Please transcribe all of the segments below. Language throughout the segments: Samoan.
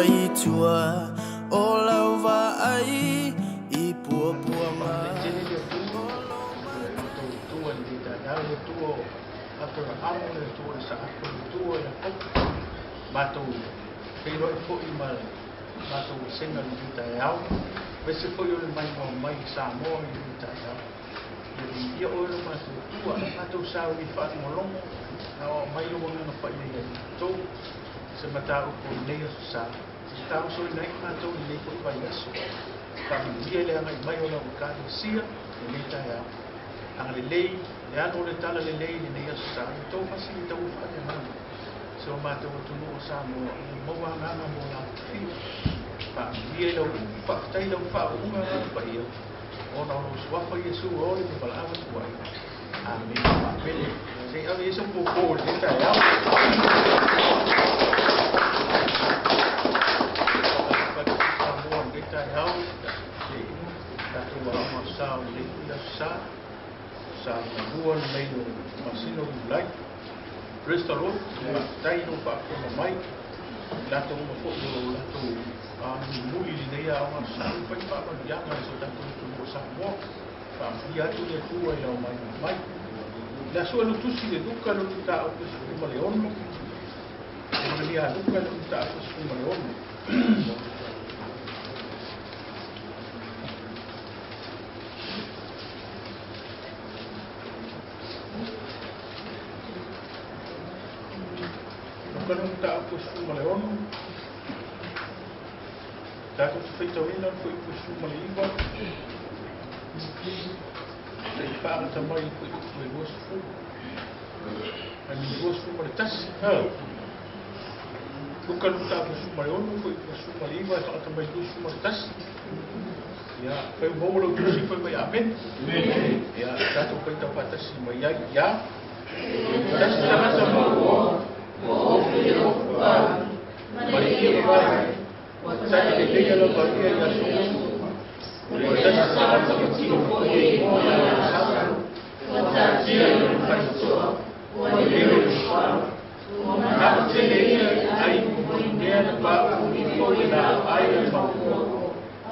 mai i tua o lau vaai i puapuaga. Faafetai le Atua i le matou Atua i lenei taeao, le Atua o Aperahama, le Atua o Isaako, le Atua o Iakopo. Matou feiloai foi ma le matou vasega i lenei taeao, aemaise foi o le maimoa mai i Samoa i lenei taeao. Ia viia oe lo matou Atua, matou sauni faalogologo, a o aumai lou Agaga Paia ia i matou se mataupu o lenei aso sa, e taosoina ai matou i lenei foi vaiaso. Faamanuia i le agai mai o lau Ekalesia i lenei taeao. Agalelei le alo o le talalelei i lenei aso sa, ia outou faasili taua faaleagaga si o matou atunuu o Samoa, ia maua agaga mo latou fiu. Faamanuia i lau upu, faafetai i lau faauuga agaga paia, ona o lou suafa Iesu e ole ma valaau atu ai. Amene. Amene. Se i ave ia sau pōpō i lenei taeao. Samoa i lenei taeao, le tatou aoga sa o lenei foi aso sa, sa muamua lenei o le masina o Iulai. Praise the Lord. Faafetai i lou faafofoga mai. Latou uma foi o lo latou mulimuli i lenei aoga sa, ua fai faamanuiaga i so tatou atunuu o Samoa. Faamanuia atu le Atua i lau mai mai. Le aso e lutusi le Luka le mataupu 16. Epanalia Luka le mataupu 16. Luka le mataupu 16. Tatou te faitauina le fuaiupu 19 seia faagata mai i le fuaiupu e 20. Ai me 21. Luka le mataupu 16, fuaiupu 19 e faagata mai i le 21. Ia, fai o maua lau tusi fai mai amene. Ia, tatou faitau faatasi mai ai. Ia, tasi tagata maua, ua ofi i le ofupalu, ma le fia vavae, ua tali lelei lava ia i aso uma. Ua tasi tagata patino foi e igoa ia Lasaro, ua taatia i lona faitotoa, ua lelei le fala. Ua manao tele ia i ai i mea na pauu ifo i laau ai a le maua.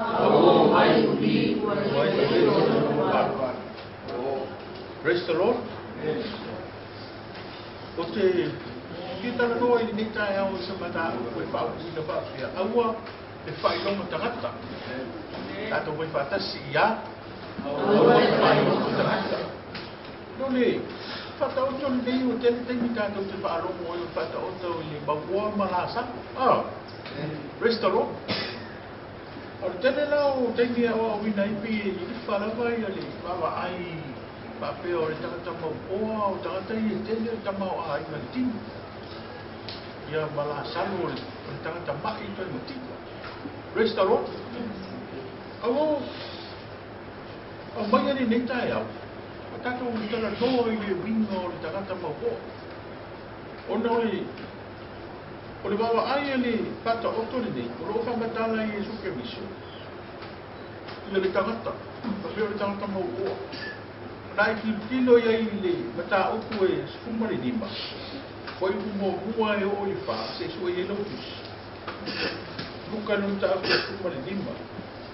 A ua oo mai i uhi, ua lelei lona palu. Praise the Lord. O te fia talanoa i lenei taeao i se mataupu e faaupuina faapea, aua le faailoga tagata. Tatou vai faatasi ia, aua le faailoga tagata. No le faataoto lenei ua tele taimi tatou te faalogo ai o le faataoto i le mauoa ma Lasalo. Praise the Lord. O le tele la o taimi e aoaoina ai pei e lilifa lava ia le vaavaai faapea o le tagata mauoa o tagata ia e tele o le tama o aiga i le tino. Ia ma Lasalo o le tagata mai toe mativa. Praise the Lord. Aua aumai ia lenei taeao, o tatou talanoa i le uiga o le tagata mauoa. Ona o le vaavaai a le faataoto lenei, o loo faamatala i Iesu Keriso ia le tagata, faapea o le tagata mauoa. Na e tilotilo i ai i le mataupu e 15, fuaiupu muamua e oo i le 4, se i sue i ai lau tusi. Luka le mataupu e 15,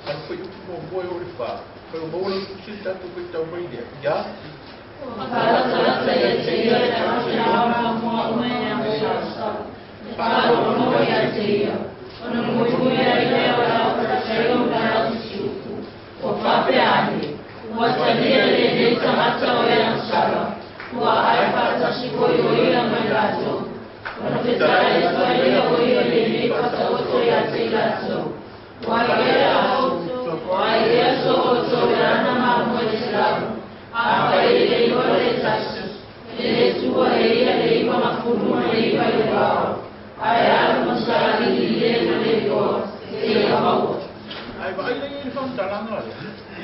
ana fuaiupu muamua e oo i le 4, fai o maua lau tusi le tatou faitau mai lea. Ia, Ua faalatalata ia te ia le tagata maoa mai e Lasalo. E faalogologo ia te ia, ona muimui ai lea o lau Fariseo ma lau siupu. Ua faapea ane, ua talia lenei tagata o e agasala, ua ae faatasi foi o ia ma i latou. Ona fetalai atu ai lea o ia lenei faataoto ia te i latou. Ua ai ea ua ai ea so outou e ana mamoe 100, afai e le iloa le tasi, e le tuua e ia le 99 i le vao, ae alu ma saili i le na le iloa, seia maua. Ai vaai lea i le faamatalaga lea,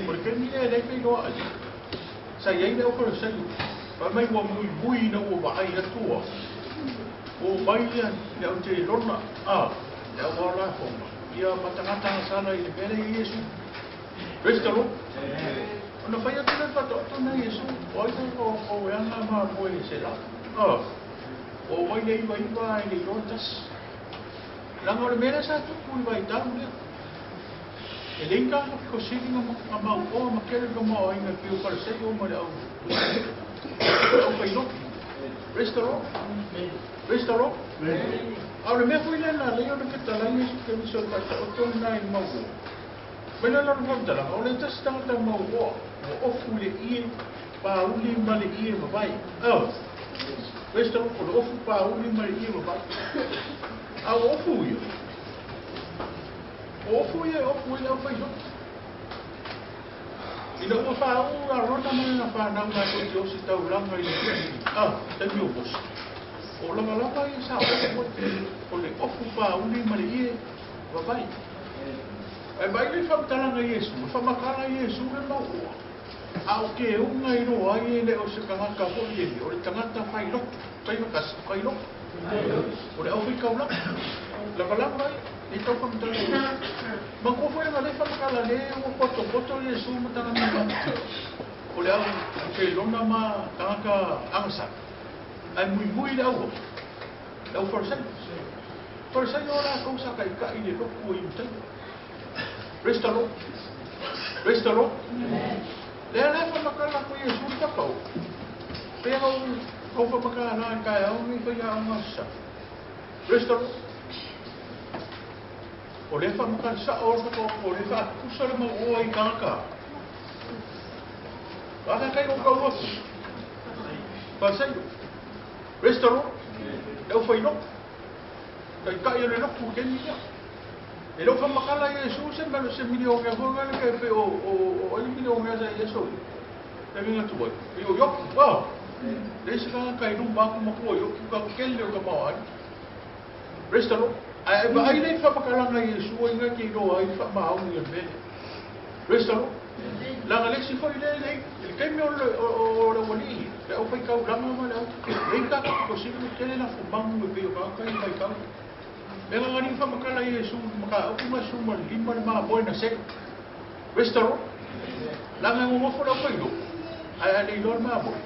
o le taimi lea e le feiloa ai. Sa i ai le au Farisai, fai mai ua muimui ina ua vaai atua. O mai ia le au te lona, le au ao lafoga, ia ma tagata agasala i le mea lea i Iesu. Praise the Lord. Ona fai atu le faataoto na Iesu, o ai le o e ana mamoe 100. O mai le 99 e le iloa tasi. Langa o le mea sa tupu i vaitau lea. E le ika ka piko sili nga mau oa ma kele ka mau ainga e pio Farisai o ma le au. Le au whailoki. Praise the Lord. Praise the Lord. A o le mea foi lea na lei o le fetalai Iesu Keriso i faataoto lena i le mau oa. Mai le lona faamatalaga, o le tasi tagata mau oa, ua ofu i le ie pauli ma le ie vavae. Oh. Praise the Lord. O le ofu pauli ma le ie vavae. A ua ofu ia. O ofu ia e ofu ai le aufailotu. Ina ua faauu Arona ma lana fanau latou te ositaulaga i le ah, taimi o Mose. O lavalava ia sa ofu ai, o le ofu pauli ma le ie vavae. Ae vaai le faamatalaga a Iesu, e faamatala Iesu le mau oa, a o ke uga i loa ai e le o se tagata foi lele, o le tagata failotu, faivakasi, failotu, o le aufaikaulaga, lavalava ia, le tau faamatala Iesu. Manatua foi aga le faamatala le ua potopoto Iesu ma tana mea o le au kelona ma tagata agasala, ae muimui le aua, le au Farisai. Farisai o lakou sa taitai i le lotu o Iutaia. Praise the Lord. Praise the Lord. Lea la e faamatala atu Iesu le whakao. Pea au kau whamakala la e taeao nei whai a ngā sa. Praise the Lord. O lea whamakala sa o le whakao, o lea whakusa le mau oa i kāka. Waka kai o kau aku. Farisai. Praise the Lord. Le au whai loku. Kai kai o le loku ke ni ia. E leo whamakala Iesu se mea se milionea foi ngale kai pe o o o ai milionea sa Iesu. E minga tu ai. I o yoku. Oh. Le se ka kai lu maku maku o yoku ka kele o ka mau ai. Praise the Lord. Ai ai ai le whamakala ngai Iesu ai ngai ke roa ai wha mau ni le mele. Praise the Lord. Langa le si foi le le le kai me o le o le wali. Le au whai kau langa ma le au. Le ka ko si le kele na fu mangu e pe o ka kai whai kau. Me nga ngani whamakala Iesu maka au ma su ma lima le ma boy na se. Praise the Lord. Langa ngo fo la whai lo. Ai ai le lor ma boy.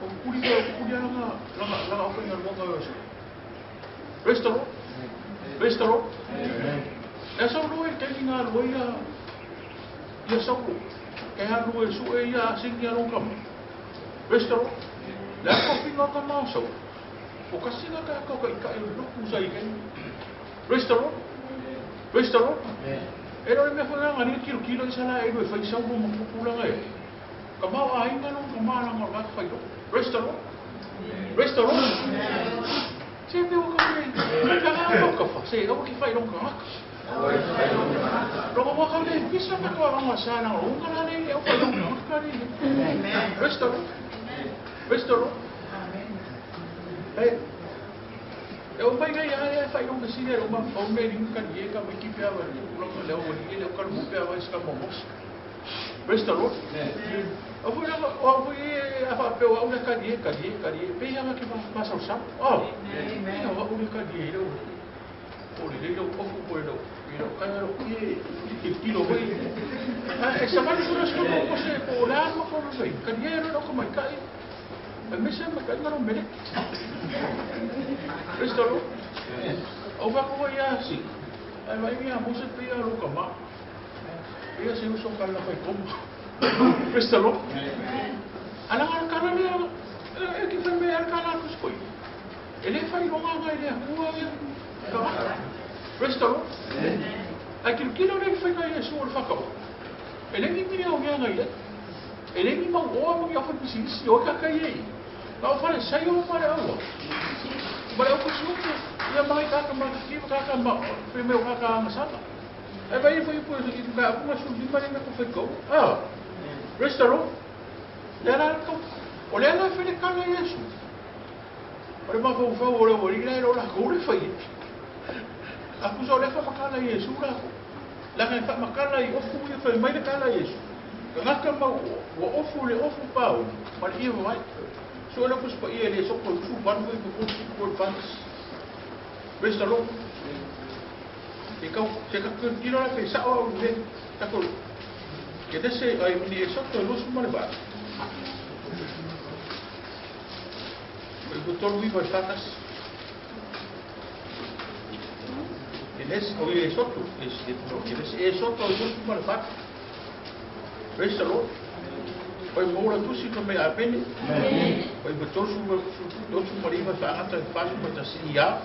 O kuri ka kuri langa langa langa au whai nga longa yo. Praise the Lord. Praise the Lord. E sau lo e teni ngā rua ia ia sau lo. E ha rua e su e ia singi a longa mo. Praise the Lord. Le a kofi ngā ka mao sau. O kasi ngā ka ka ka i ka e loku sa i kei. Praise the Lord. Praise the Lord. E rore mea whai ngā ni kilo kilo i sala e rua whai sau lo ma pupulanga e. Ka mao a inga long ka māranga o ngā whai lo. Praise the Lord. Praise the Lord. Se me o ka me. Ka ngā ka wha. Se au ki whai long ka ngaka. Rongo waka le pisa ka toa rongo sa na o unga la le au whai long ka ngaka le. Praise the Lord. Praise the Lord. Amen. E o mai ngai ai ai whai long ka sine o ma o me ringa ka ni e ka mai ki pea wa ni ulanga le o ni le o ka mo pea wa iska mo mos. Praise the Lord. O fui langa o fui a wha pe o au le ka ni e ka ni e ka ni e pe anga ki ma sau sau. Oh. Amen. O au le ka ni e le o. O le le o ofu po le o. I le kai ro ki ki kilo hoi. E sa mani kura sko mo se po la ma ko no ka ni e ro ko mai kai. E me se ma kai ngaro mele. Praise the Lord. O va ko ia si. Ai vai mia mo se pe ro ka ma. Ia se uso ka la fai komo. Praise the Lord. Ala ngara kala le e ki whai mea kala ku skoi. E le whai ronga ngai le hua ia. Ka waka. Praise the Lord. Ai kilo kilo le whai ngai Iesu o le whakao. E le ngi mire o ngea ngai le. E le ngi mau oa mangi au whai pisi o ka kai ei. Na o whare sai o mare aua. Mare au kusi uku. Ia mai kaka ma ki kaka ma pe me o kaka anga sana. E vai foi por i ka uma su lima le ko whai kau. Ah. Praise the Lord. Le la ko. O le la fele kala Iesu. O le mafau fau o le ori le ro la ko le whai. A kusa o le whamakala Iesu la ko. La ngai whamakala i ofu i whai mai le kala Iesu. Ka ngaka mau ua ofu le ofu pau. Ma le ia mai. So le kuspa ia le soko i fu panu i ko ko ko fans. Praise the Lord. E kau se ka kilo la pe sa o le ta ko. Ke te se ai ni e soko lo su mare ba. E ko tolu i vai fatas. Les o ie soto, e le e soto i usu ma le fatu. Praise the Lord. Oi mola tusi ka me apene. Oi batosu tosu mariva whaangata i whasu matasi ia.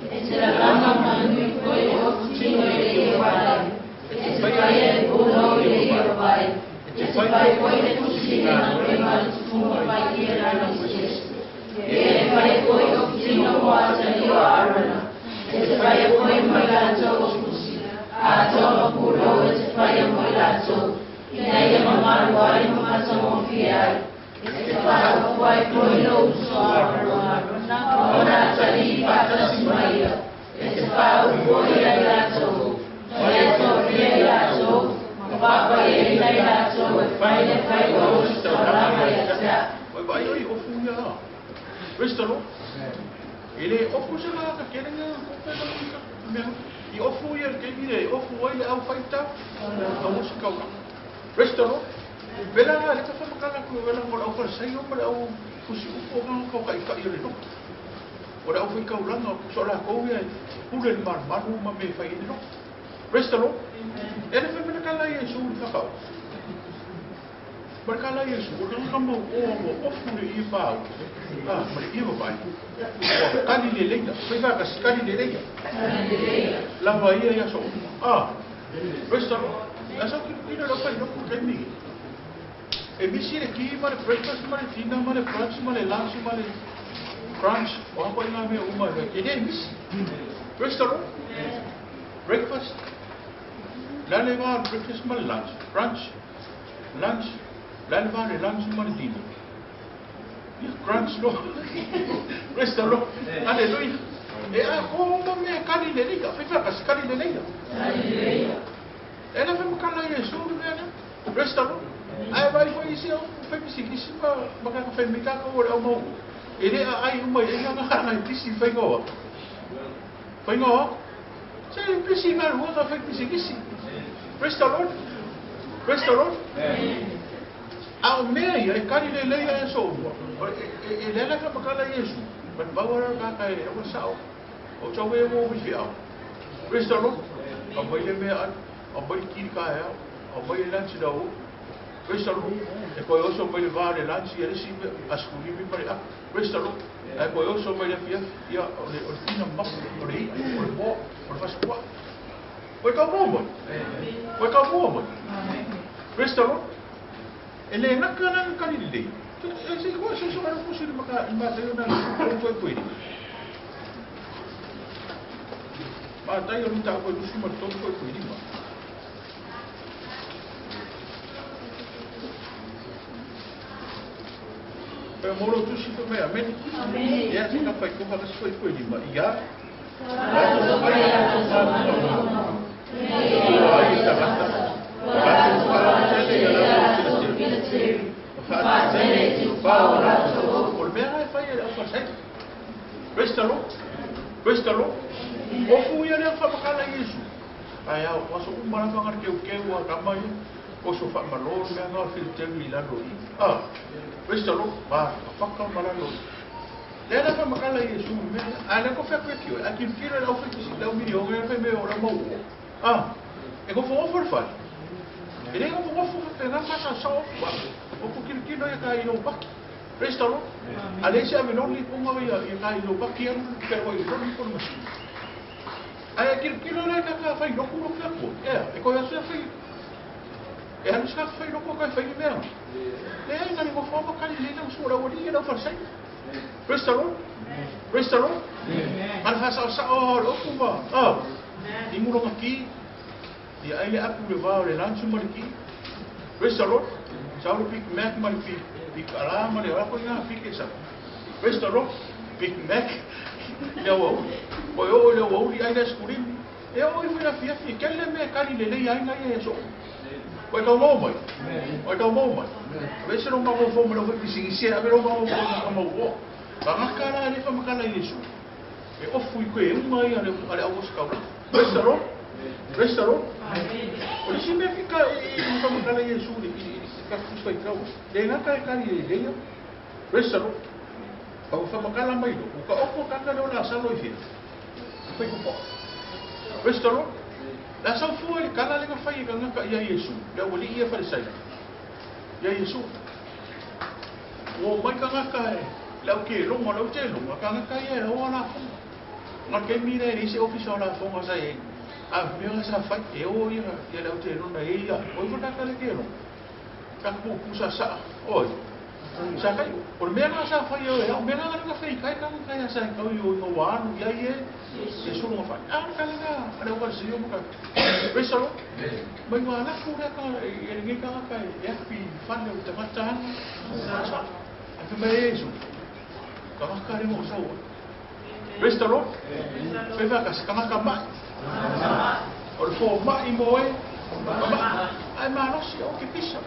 E te raranga manui koe o tino i le ia wale. E te whaia e pōnau i le ia wai. E te whai koe le tusi ngā noe ma le tufunga whai ia rana i se. E whai koe o tino o atani o Arona. E te whaia koe mai lātou o tusi. A tō mapūrau e te whaia moi lātou. Ina ia mamaru ai ma matangofie ai. E te whaofu ai koe lo uso Arona. Ona atani whakatasi mai ia. E te whaofu ia i lātou. Ma ia tō ia i lātou. Ma papa ia ina i lātou. E whai le whai o uso tauranga ia tea. Oi vai oi ofu ia. Praise the Lord. E le ofu se la ka kele nga ko pe na ka mea. I ofu ia le keimi le ofu ai le au whaita. Au osi kaura. Praise the Lord. Vela nga le ka whamakala ku vela mo le au whalasai o ma le au fusi upo nga kau kai kai o le no. O le au whai kaulanga so la kou ia pule le maru ma me whai le no. Praise the Lord. E le whamakala ia su le whakau. Marakala ia su, o le kama o o ofu le i pau. Ah, ma le i vai. O kani le leia, whai whaka kani le leia. Lava ia ia so. Ah. Praise the Lord. Asa ki kino lo whai no ku kai. E misi le ki ma le breakfast ma le dinner ma le brunch ma le lunch ma le brunch. O hapa inga mea uma e ke ne misi. Praise the Lord. Breakfast. Lale va breakfast ma le lunch. Brunch. Lunch. Lale va le lunch ma le dinner. Ia crunch no. Praise the Lord. Hallelujah. E a ko ma mea kani le leia. Whai whaka kani le leia. E le whamakala i e suru mea na. Praise the Lord. Ai vai foi isi au whai pisi kisi ma makaka whai mitaka o le au mau. E le a ai umai e nganga hanga i pisi whai ngoa. Whai ngoa? Se pisi ngā rua whai pisi kisi. Praise the Lord. Praise the Lord. A o mea ia e kari le leia e so umua. E lela ka makala Yesu. Man bawara kaka e ewa sao. O tau e mo wifi au. Praise the Lord. A mai le mea ai. A mai kiri ka hea. A mai le lansi da o. Praise the Lord. E koe oso mai le vā le lansi a le si a skulimi mare a. Praise the Lord. E koe oso mai le fia ia o le tina mapu, o le i, o le moa, o le fasukua. Koe kau mua mai. Koe kau mua mai. Praise the Lord. E le naka nanga kani le. E se koe se so anu kusi le maka i mātai o nā le koe koe ni. Mātai o nita koe lusu ma tō koe koe ni ma. Pea moro tusi pa mea, amen. Amen. Ia se ka whai koha kasi koe koe ni ma. Ia. Rātou whai a tō mātou. Ai tangata. Rātou whai a rātou whilateri. Whaatele te upao rātou. O le mea e whai e au whasai. Praise the Lord. Praise the Lord. Ofu ia lea whamakala Yesu. Ai au, waso umara whangar keu keu a kama ia. Oso whamalo mea ngā whilateri i lalo i. Ah. Praise the Lord. Ma, whaka malalo. Lea la whamakala Yesu. A lea ko whea koe kio. A ki whira lau whai kisi lau miri o ngā whai mea o lau mau. Ah. E ko whaofu le whai. E lea ko whaofu whai ngā whasa sao ofu. O ko kilo kilo ia ka i lau baki. Praise the Lord. A le se amenoni punga ia ka i lau baki anu pera i roni pona masi. A e kilo kilo lea ka whai loku loku ako. Ea, e koe asu e whai. E anu saka whai loku kai whai mea. Lea ngani mo whaama kani le nau sua lau ali e lau whasai. Praise the Lord. Praise the Lord. Mana whasa o sao o loku ma. Ah. I muronga ki. Ia ai le apu le vā o le lanchu ma le ki. Praise the Lord. Sau le Big Mac ma le Big Ala ma le rako inga Big Esa. Praise the Lord. Big Mac. Le au au. Koe o le au au li ai le skurim. E o i whira fia fia. Kele mea kani le lei ai ngai e so. Koe kau mau mai. Koe kau mau mai. Vese ro mau fo ma le pisi isi a ro mau fo ma mau o. Ka ngaka la le fa makala Yesu. E ofu i koe uma ia le au osi kaula. Praise the Lord. Praise the Lord. O le si mea ki ka e fa makala Yesu le ka kusa i kau. Le ngaka e kani le leia. Praise the Lord. Ka fa makala mai lo. Ka oko kaka leo la salo i fia. Fai ko po. Praise the Lord. Le a sau fua i le tala lea na fai e tagata ia Iesu, le aualii ia Farisai, ia Iesu. Ua omai tagata e le au keloga, le au teloga, tagata ia e oa lafoga. Na o le taimi lea e leai se ofisa o lafoga sa i ai. A o le mea sa fai, e o ia, ia le au telona e ia, o ifo le tagata le telona. Ka pupu sasaa, oi. Sa kai, o le mea lena sa fai e oe, o mea lena na fai kai tagata ia sa kau i o ina ua alu i ai e, e sulu nga fai. A le kala na, a le uka si o maka. Praise the Lord. Mai ngā lafu lea ka, e lenei tagata e api fale o tagata ana. Sa, a fai mai e Iesu. Tagata le mo sau. Praise the Lord. Fai whakasi, tagata mai. O le fō mai mo e. Ai malosi o ke pisa.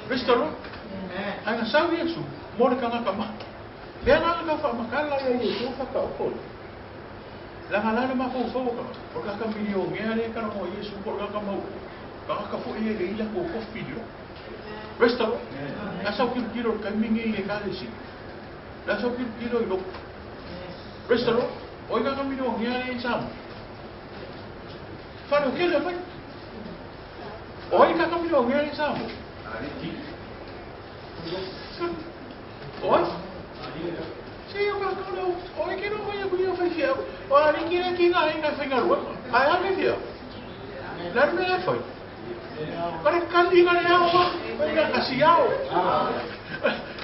Praise the Lord. Ai na sau Iesu, mo le tagata mai. Lea nga ka whaamakala ia Iesu whaka o koi. La nga lale mafau ka. O ka ka milionea le ka mo Iesu ko ka mau. Ka ka fo e le ila ko ko filio. Praise the Lord. La sau kilo kilo ka mingi e ka le si. La sau kilo kilo i lo. Praise the Lord. O ka ka milionea le sam. Whare o kele mai. O ka ka milionea le sam. Oi? Se o ka ka leo, o ke no mai ku ia fai fia. O a ni ki ki nga inga fai nga rua. Ai a me fia. La me le fai. Kare kali nga le ao ma. Mai nga kasi ao.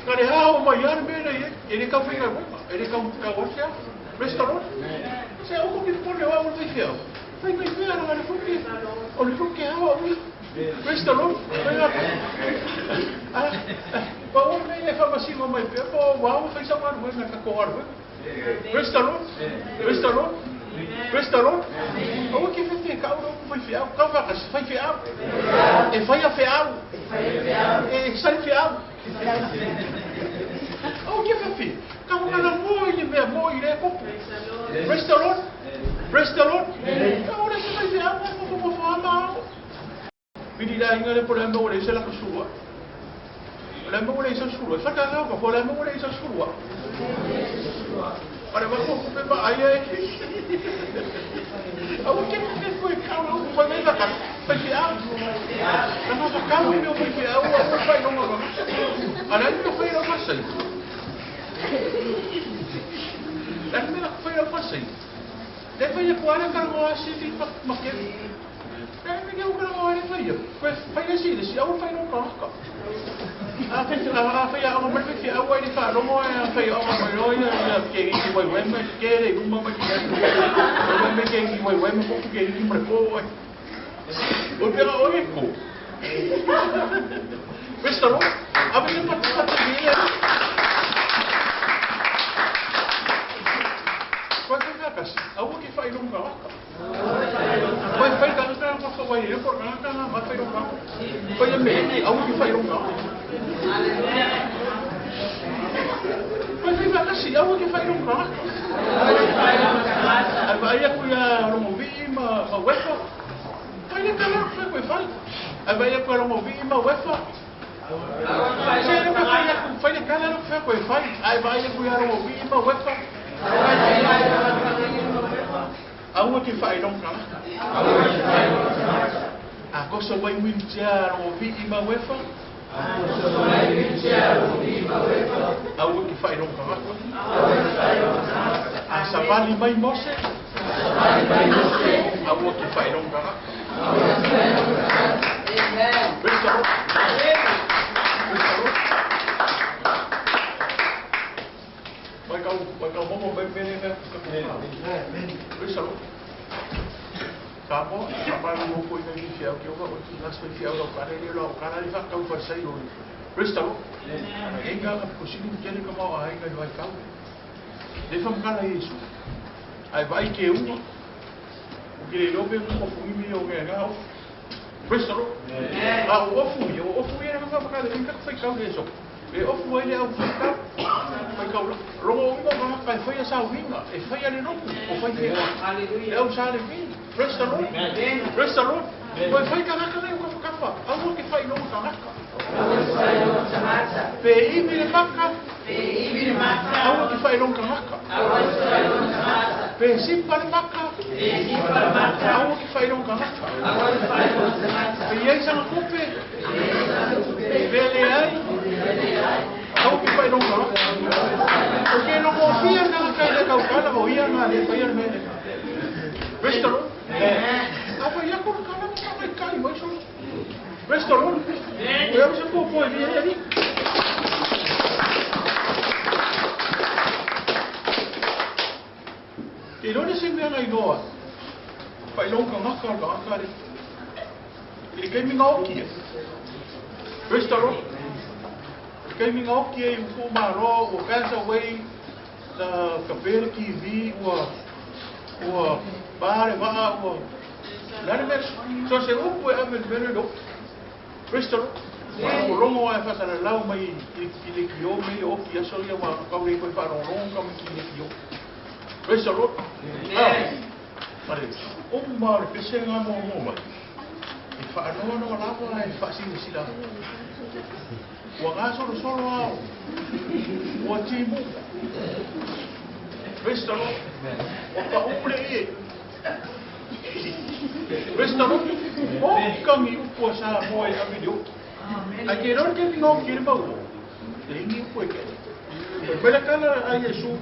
Nga le ao mai ar me le e le ka fai nga rua. E le ka ka wa fia. Praise the Lord. Se o ko ki pone wa o fai fia. Fai mai fia nga le fuke. O le fuke ao o. Praise the Lord. Mai nga. Ah, pa o me e fa masino mai pe po wa o fai sa wa nga ka ko wa. Praise the Lord. Praise the Lord. Praise the Lord. O ke fe ka o fai fia ka fa ka fai fia. E fai a fia. E sai fia. O ke fe ka mo na mo i me mo i le ko. Praise the Lord. Praise the Lord. Ka o le se fai fia mo mo mo mo ma. Vidi la inga le po le mo le se la ko sua. Le mo le se sua. Fa ka ka po le mo le se sua. Ora ma ko pe ma ai ai. Au ke ke ko ka o ko me ka fai fia. Ka no ka o me fai fia o o fai no no. Ala ni fai ro fa sei. La me la fai ro fa sei. Le fai ko ala ka ro asi ti ma ma ke. Le me ke o ka ro ale fai. Fai le si le si au fai no ka ka. A fai a fai a o me fai fia o ai fa ro mo a fai o mo ro ia ke i wai wai me ke le uma ma ke. Me ke i wai wai me ko ke i pre ko ai. O pera o e ko. Praise the Lord. A me pa pa pa ni. Ko ke ka kasi. A o ke fai longa waka. Vai fai ka ka ka wai e por ka ka ma fai longa. Fai me a o ke fai longa. Vai fai ka kasi a o ke fai longa. Ai vai a ku ia rongo vi ma ma wefa. Fai le ka fai ko fai. Ai vai a ku rongo vi ma wefa. Se le ka fai ku fai le ka la fai ko fai. Ai vai a ku ia rongo vi ma wefa. Aua ke whai longa. A kosa wai wheelchair rongo vi ma wefa. Aua ke whai longa. A savali mai Mose. Aua ke whai longa. Amen. Praise the Lord. Praise the Lord. Mai kau mai kau momo mai mene me ka ko. Praise the Lord. Ka mo ka pa mo ko i fia o ke o o ti nas fia o ka le lo ka le fa kau fa sei o. Praise the Lord. E ka ko si ni ke ka mo ai ka vai kau. Le fa ka la Yesu. Ai vai ke u. O ke le lo pe mo fu mi o ke ga o. Praise the Lord. A o fu i o fu i ka fa ka le ka fai kau le so. E o fu ai le au fai kau. Fai kau la. Rongo o ka ka fai a sa winga. E fai a le noku. O fai te. Hallelujah. E o sa le vi. Praise the Lord. Praise the Lord. Ko fai ka ka le o ka fa. Au ke fai no ka ka. Pe i mi le maka. Pe i mi le maka. Au ke fai no ka ka. Au ke fai no ka ka. Pe sipa le maka. Aua ki whaironga ngaka. Pe iai sanga kupe. Pe le ai. Aua ki whaironga ngaka. O ke no mo fia nga kai le kaukala o ia nga le whaia le mele. Praise the Lord. Awa ia kuru kala mo kai kai mai so. Praise the Lord. O ia se po po e ni e ni. Te rore se mea ngai noa. Whailonga ngaka o ngaka re. I le kaimi ngā oki e. Praise the Lord. I le kaimi ngā oki e i ufu maro, ua pass away, na ka pere ki vi, ua, ua pare waa, ua. Lare mea, so se upu e ame le mele Praise the Lord. Ua rongo ai whasara lau mai i le ki o me oki aso ia wa kaure koe wharongonga mai ki le ki o. Praise the Lord. Amen. Mare, o ma le pese ngā mō mō mai. I whaanoa no lava e whaasina sila. Ua ngā solo solo ao. Ua timu. Praise the Lord. O ka upule i e. Praise the Lord. O kangi upua sa moe a mini o. Ai ke rore ke minga o kere mau o. Te hingi upu e ke. Koe pele kala a Yesu.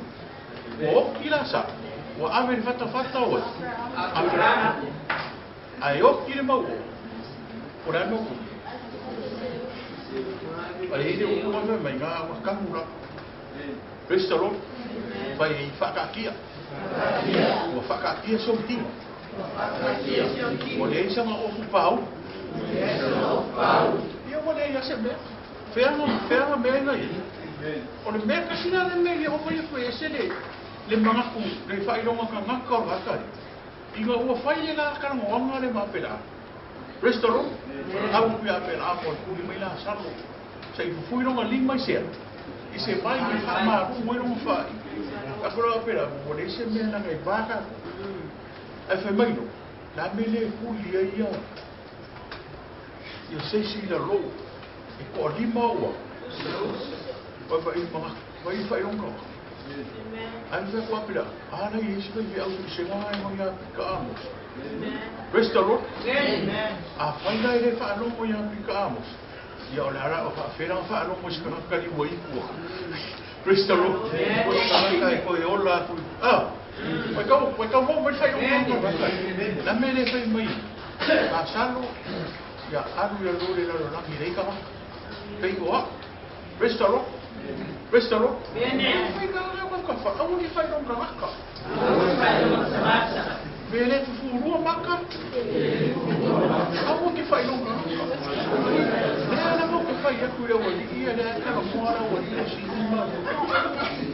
Ua oki la sa. Ua ave le whata oe. Abraham. Ai oki le mau o. O le anō ku. Ai hine upu mai mai ngā ua kangu rā. Praise the Lord. Whai i whakaakia. Ua whakaakia so tima. Ua le isanga ofu pau. Ia ua le ia se mea. Whianga mea inga ia. O le mea kasina le mea ia o mai koe ese le mangaku, le whaironga ka ngaka o ngakari. Inga ua whai le la karanga wanga le mapela. Praise the Lord. Au pia pela mo kuri mai la salo. Sa i fufuironga lima i sea. I se mai i whamaru mo ironga whai. Ka kura pela mo le se mea nanga i baka. Ai whai mai no. La mele kuri ia ia. Ia seisi la lo. E ko lima ua. Wai whai mga wai whaironga. Ai whai kua pila. Ana i esi whai au se ngai mo ia pika amos. Praise the Lord. Amen. A whaina i le whaalongo ia pika amos. Ia o le ara o whaawhera whaalongo si kana kari ua ipua. Praise the Lord. Ko te tangata e koe ola atu. Ah! Wai kau mo mai whai o ngā. La mele whai mai. A salo ia aru ia lore lalo langi reika waka. Pei oa. Praise the Lord. Praise the Lord. Whai ka ngā ka wha. Aua ki whai ronga ngaka. Me le fufurua maka. Aua ki whai ronga ngaka. Lea la mo ke whai aku le wali ia le kala moara wali o si ima.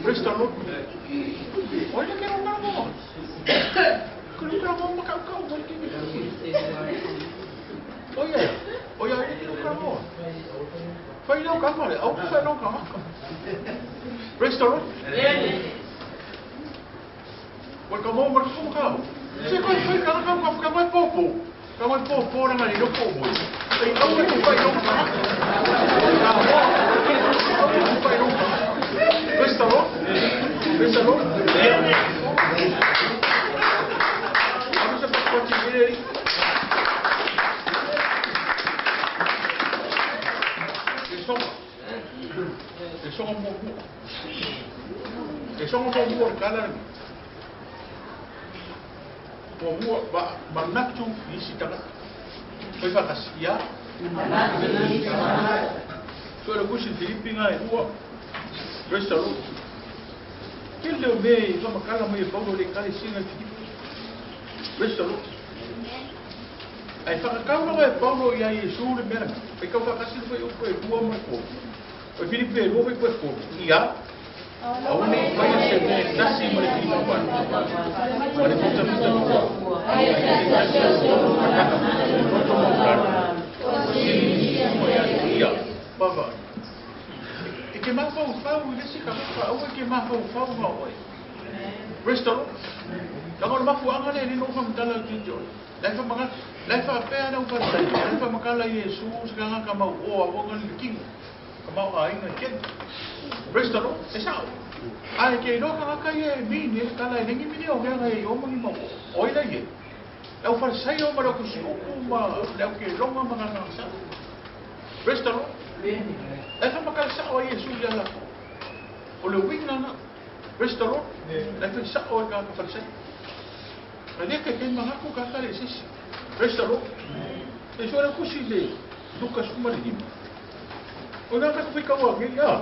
Praise the Lord. Oi le ke ronga ronga. Ke ronga ronga maka kau wali ke. Oi ia. Oi ia le ke ronga ronga. Whai lau ka whare, au ki whai lau ka maka. Praise the Lord. Wai ka mō mara kumu kao. Se koe whai ka raka ka mai pōpō. Ka mai pōpō ranga ni loko o moe. Ei aua ki whai lau ka maka. Ka mō, aua ki whai lau ka maka. Praise the Lord. Praise the Lord. Aru se pakuati mireri. Le songa mō. Le songa mō le kala ni. Mō ba manatu isi tangata. Koe whakasi ia. So le kusi Filipi ngā e ua. Praise the Lord. Ke leo me i whamakala mai e Paulo le kare singa i Filipi. Praise the Lord. Ai whakakaurawa e Paulo i a Yesu le mea. Pai kau whakasi whai o koe rua mai kō. Pai Filipi e rua whai koe kō. Ia. Au nei whai a se mea tasi ma le Filipi whai. Ma le puta puta kua. Ai te tasi o se o kakaka. Roto mō raro. O siri mo ia ia. Baba. E ke mawhau whau i lesi ka maka. Au e ke mawhau whau ngā oe. Praise the Lord. Tanga o le mafu anga le rino whamtala o titi oe. Lai wha mga, lai wha pēa na uwha tai, lai wha makala Yesu, se ka ngaka mau o a wanga le kingo. Ka mau aiga e kele. Praise the Lord. E sa'o. Ae ke iloa tagata ia e mini e le tala e legi mini o mea e i o ma ni mau o ai lai e. Le au Farisaio ma le au tusiupu ma le au keloga ma gagaga sa'o. Praise the Lord. E faamatala sa'o ai Iesu iā latou. O le uiga lena. Praise the Lord. La e fai sa'o ai tagata Farisaio. Ae le taitai manatu tagata le i se isi. Praise the Lord. Iesu e le tusi i le Luka 15. O le a tatou faitau nei, a?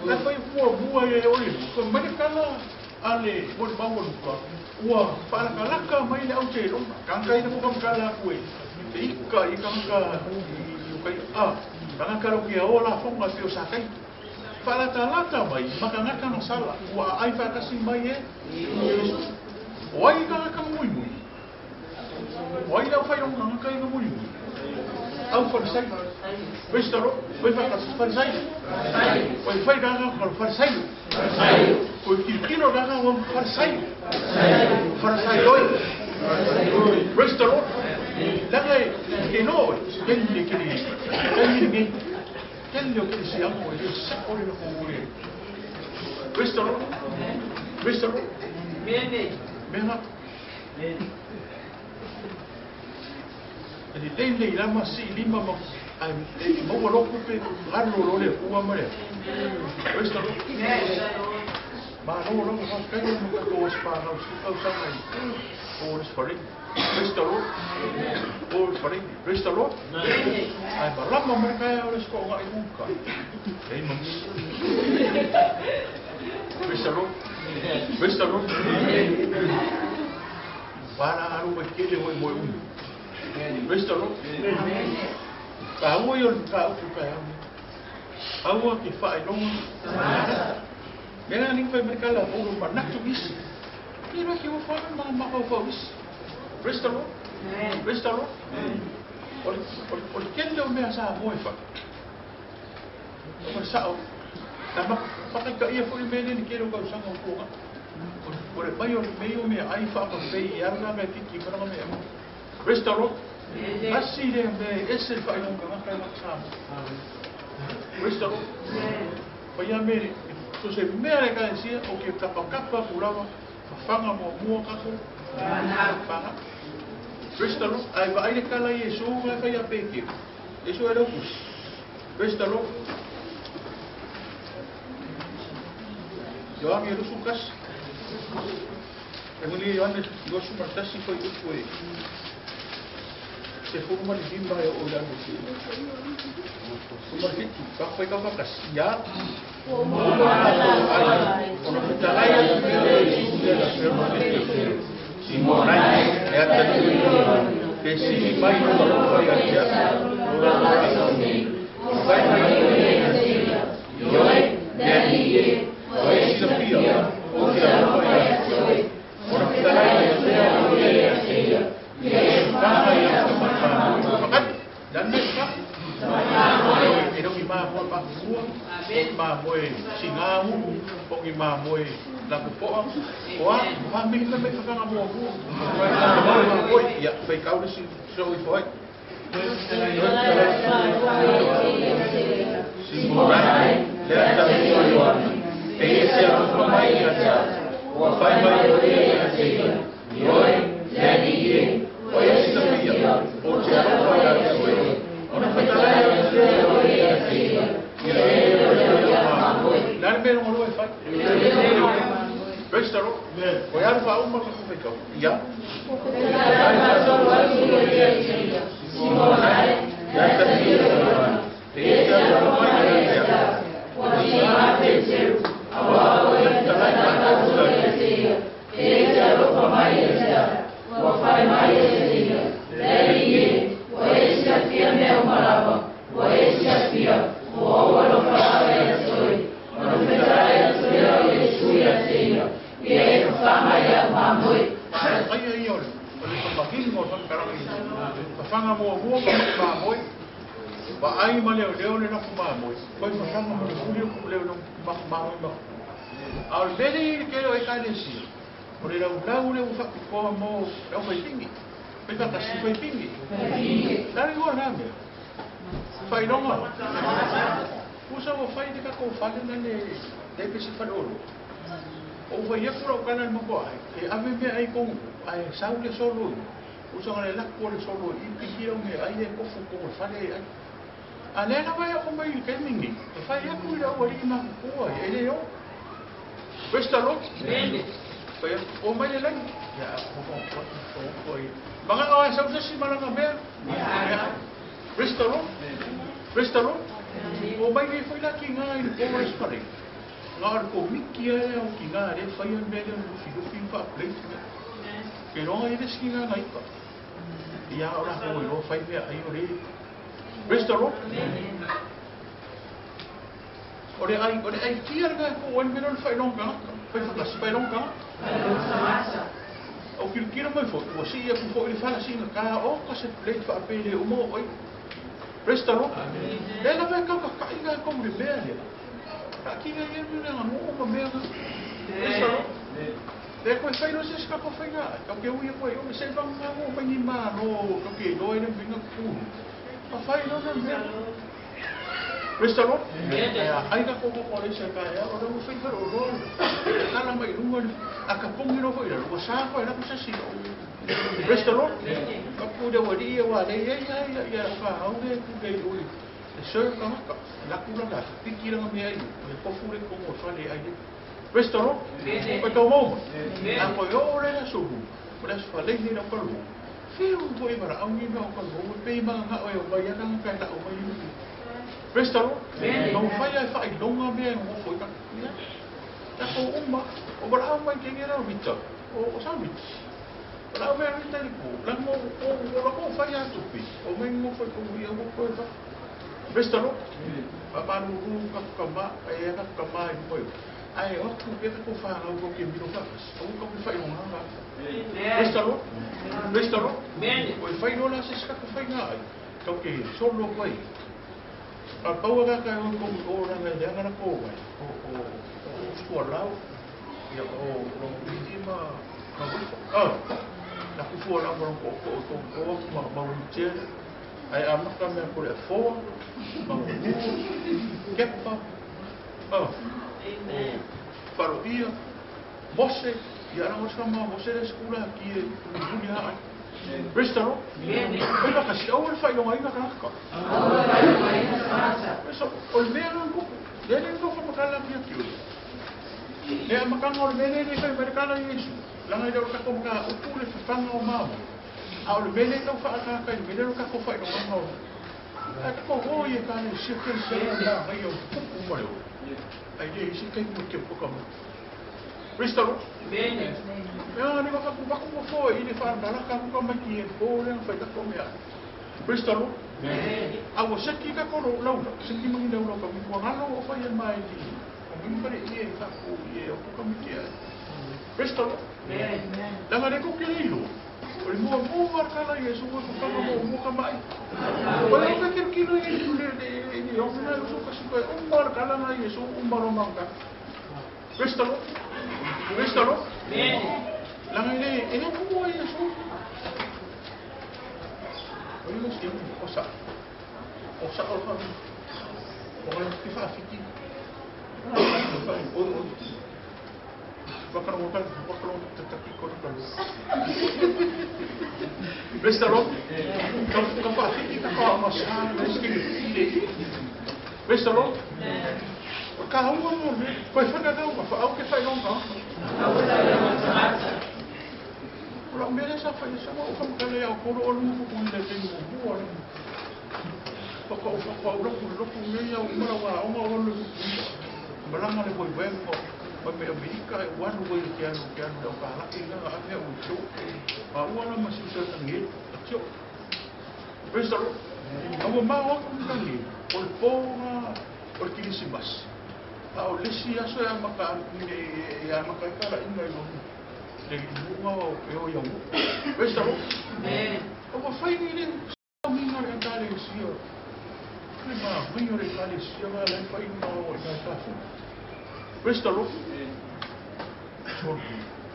La e fai muamua e o le Luka mai le tala a le molimau a Luka, ua faalakalaka mai le au keloga. Tagata ia na faamatala atu e te ika i tagata i uka ia. A, tagata lau ke aoa lafoga e pei o Sakai. Faalatalata mai ma tagata na sala, ua aai faatasi mai e Iesu. O ai tagata muimui? O ai le aufailoga tagata ia na muimui? Au Farisai. Praise the Lord. Oi faatasi Farisai. Oi fai gaga ka Farisai. Oi tilotilo gaga ua Farisai. Farisai oi. Praise the Lord. Leaga e ke no e kele kele kele lenei. Kele o kerisiano e le sa'o le latou le. Praise the Lord. Praise the Lord. Mea na. E lelei nei lama sii lima ma ae e maua loa tupe galo loa le Atua ma le Praise the Lord. Malo lava faafetai ona tatou aso fanau i tausaga i o le Spring. Praise the Lord. O le Spring. Praise the Lord. Ae malama mai taeao le aso i uka. Ei ma Praise the Lord. Praise the Lord. Wala alu mai kele hoi moe umi. Praise the Lord. Ka aua i o le mataupu taeao nei. Aua ke faailoga. Mea na ni fai mai kala o manatu isi. Ke loa ke ua whana ma mafaufau isi. Praise the Lord. Praise the Lord. O le kele o mea sa moe whai. O le sa'o. Na whakaitaia foi mea nei le kele o tausaga o tuaga. O le mai o le mea o mea ai whaapapei i ala mea tiki maranga mea. Praise the Lord. Tasi lea mea e ese le faailoga tagata e laka Samoa. Praise the Lord. Pai a me so se mea le ekalesia o ke kapakapa atu lava fafaga muamua tatou faga. Praise the Lord. Ae vaai le tala i Iesu na e fai a Peteru. Iesu e lautusi. Praise the Lord. Ioane e 21. E muli Ioane 21 foi upu e 15 e o i lalo i 17, ka whai ka whakasi ia. Ai, ona fetalai atu mea o Iesu le la peo ma Peteru. Simonai, e ata nui, pe sili mai no alofa ia te au. Fai mai Ioe, o e silafia, o te alofa ia te oe. Ona fetalai atu mea o Faga ia te matamua. Whakatu, lana e whaka. E rongi māmoe pāpua, māmoe singāu, o ki māmoe lapupoa. O a, whāmihi mai whakanga mua mua. Māmoe, ia, whai kaurisi, so i whai. Simonai, le ata Te ese alofa mai ia te au. Ua fai mai o ia te ia. Ioe, le alii e, o e silafia, o te alofa ia te oe. Ona fetalai atu lea o ia te ia. Ia e o te alofa. Le a le mea longa lua e fai. Praise the Lord. O e alu whauma ka kowhekau. Ia. Te ese alofa mai ia te au. Aia ia o le whakamahinga o whakakaranga i whawhanga mua mua ma mai māmoe, wa ai ma leo leo le naku māmoe, koi whawhanga mo le huli o ku leo maku māmoe maku. A o le mele i le kele o e kalesia, o le lau lau le ua mo lau whai pingi. Whai whakasi whai pingi. Lare ua nā mea. Whaironga. Usa ua fai le tatou fale na le le pe se fale olo. O ua ia kura o kana mo ai. E ave me ai kongu. Ai sau le solo. Usa ngale la ko le solo i piki o me ai e kofu ko fale ai. A le la vai o mai ke mingi. E fai aku i lau ali ma ko ai e le o. Praise the Lord. Fai o mai le lagi. Ya ko ko ko ko ko. Manga o sau se si malanga mea. Praise the Lord. Praise the Lord. O mai nei foi la ki ngā i le pō spare. Ngā o ko miki ai o ki ngā re whai an mele o lufi lufi wha plate me. Ke ronga i le ski ngā naipa. Ia o la ko i ro whai mea ai o re. Praise the Lord. O le ai tia ngā ko o mele o le whai longa. Whai whakasi whai longa. O kira mai fo. Ua si ia ku fo i le whala singa ka o ka se plate wha apele o mo oi. Praise the Lord. Le la vai ka ka inga ko le mea le. Ka ki nga ia mea nga mo ma mea. Praise the Lord. Le ko fai no se ska ko fai nga. Ka ke ui ko o se va nga mo mai ni ma no ka ke do ele vinga ku. Ka fai no na mea. Praise the Lord. Ai ka ko ko le se ka ya o lo fai fa o lo. Ka la mai lunga a ka pongi no foi la lo sa ko la ko se si. Praise the Lord. Ka pu de wari e wa le ia ia ia ia ka hau le ku le ui. Le sir ka ka la ku la ka piki la me ai. Le kofu le ko mo fa le ai. Praise the Lord. Ko to mo. A ko yo le la su. Ko la fa le ni la ko lu. Fi u ko i mara au ni no ko lu pe ma nga o yo ba ya ka ka la o mai. Praise the Lord. No fa ya fa i longa me mo fo ka. Ta ko umma o bara au mai ke ngira vita. O sa vita. La me rita li ko la mo o la ko fa ya tupi o me mo fa ko ia mo ko fa. Praise the Lord. Pa lu ka ka ma e ka ka ma i mo ai o ku ke ko fa na ko ke mi lo fa o ko mi fa i nga. Praise the Lord. Praise the Lord. O fa i lo la se ska ko fa nga ai ka ke solo ko ai a pau ka ka o ko o la nga ya nga ko ai o o o lau ia o lo mi ma ka ko la ku fua la mo ko ko ko ko ma ma wheelchair ai ama ka me ko le fo ma kepa oh amen parodia mose ia ra mo sa ma mose le skula ki e ni ha Praise the Lord. Amen. Ka si o le fai longa ina ka ka. So o le mea ko le le ko fa ka la ki ki. Le ama ka ngo le le le fa me ka la Yesu. La ngai o ka ko ka o ku le fa o ma. A o le mele tau fa ka ka le mele ka ko fa longa ngo. A ka ko ho ye ka le se ke se la ngai o ku ku mo le. Ai le se ke mo ke po ka mo. Praise the Lord. Amen. Mea ni waka ku waka mo i le fa na ka ku ka ki e fo le fa ka ko mea. Praise the Lord. Amen. A o se ki ka ko ro lau se ki mangi lau ka mi ko ngalo o fa ye mai ki. O mi fa i e fa ku i e o ku ka mi ki. Praise the Lord. Amen. La ngare ko ke le ilo. O le mo mo wa ka la Yesu ko ka mo mo ka mai. O le ka ke ki lo i le le ni o na lo ka si ko o mar ka la na Yesu o mar o manga. Praise the Lord. Praise the Lord. Amen. La ngare e le ku Yesu. O le si o sa. O sa o fa. O le ki fa fiti. O o Bakar bakar bakar tetap ikut kalau. Praise the Lord. Kau kau fiti ka kau masa meski ni. Praise the Lord. Ka au mo ne. Ko fa ka kau fa au ke fa longa. Ora me sa fa sa mo fa ka le au ko ro lu ko le te mo mo le. Fa ka fa ka ro ku ro ku me ya o ma wa o ma o lu. Balanga le boi boi mo. Ma me Amerika e wanu wei ke anu o ka la inga a me o tio. A ua la masi sa tangi a tio. Praise the Lord. A ua ma wa ku tangi o le ponga o le Kirisimas. A o le si aso e amaka e amaka i kala inga i lomu. Le lunga o pe o iau. Praise the Lord. Amen. O ua whai ni le minga le kale sia. Le ma minga le kale sia ma le whai inga o i ngā tafu. Praise the Lord.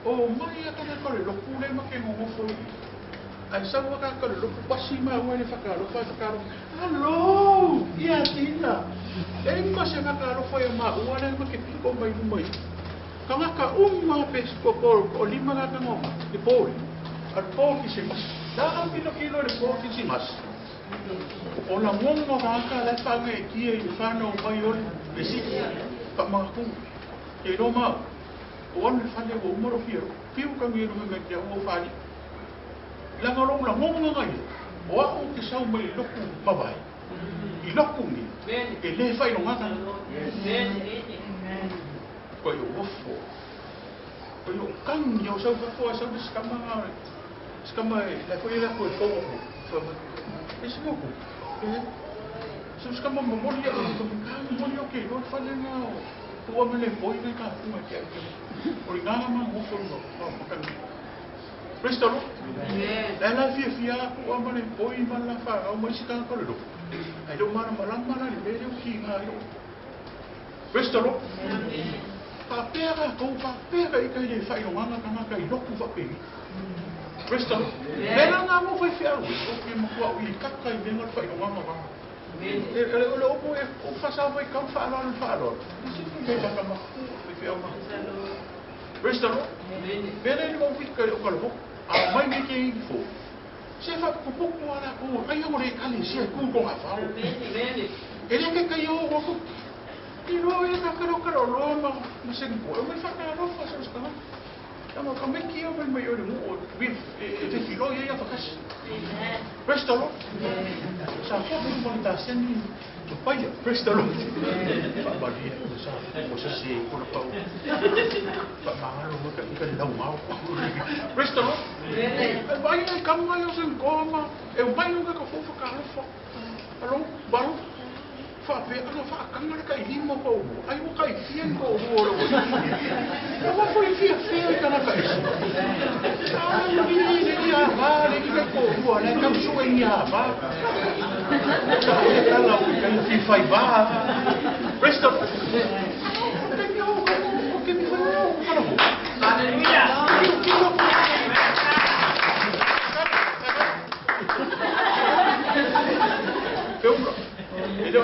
O mai a kana kore loku le ma ke ngofo. Ai sau ka ka lo pasi ma ua le whakalofa whakalofa. Hello, ia tina. E ma se whakalofa ia ma ua le ma ke piko mai mai. Kangaka uma pe ko ko o lima ka kango le pole. A po ki se mas. Da au kilo kilo le po ki se mas. O la ngongo ka ka le whanga e kia i le whanau mai ole. Le si. Pa maku. Ke no mau. O anu whane o umoro whiro. Whiu ka ngiru nga kia ua whani. Langa lo la ngongo ngai. O au ke sau mai loku mawai. I loku ni. E le whai no ngata. Ko yo wofo. Ko yo kang yo sau wafo sau de skama nga. Skama la ko ila ko fo fo. E se mo ko. E so skama mo mo ya ko kang mo yo ke lo whane nga. Ko me le poi me ka fu ma ke. O ri nga ma mo fo no. Ma ka. Praise the Lord. La la fia fia ku amane poi ma la fa au mai sika ko lo. Ai lo mara mala mala le le ki nga yo. Praise the Lord. Pa pera ko pa pera i kai le fa yo nga nga ka i loku fa pe. Praise the Lord. Le la nga mo fa fia o ke mo ko i ka ka i venga fa yo nga nga. E le le o ko e o fa sa fa ka fa lo fa lo. Si ke ka ka ma fia ma. Praise the Lord. Bene ni mo fi ka o ka lo. A mai me ke i fo. Se fa ko ko ala ko ai o le kali se ku ko ha fa. E le ke kai o ko. I ro e ka ka ka ro ma ma se ko e fa ka ro fa se ska. Ya mo ka me ki o me o le mo o vi e te filo ia fa kas. Praise the Lord. Sa fo mo ta sen ni to pai. Praise the Lord. Fa ba di sa o se se ko pa. Fa ma ro mo ka ka lau mau. Praise the Lord. E vai e ka mai o sen ko ma e mai o ka fo fa ka ro fa. Alo baro. Fa pe ana fa ka ngara ka i mo ko ai o ka i fien ko o ro. O mo fo i fia fia ka na ka isi. Ah ni ni ni a va le ki ko o le ka so i a va. Ka o ka la o ka i fi va. Praise the Lord. Hallelujah. E le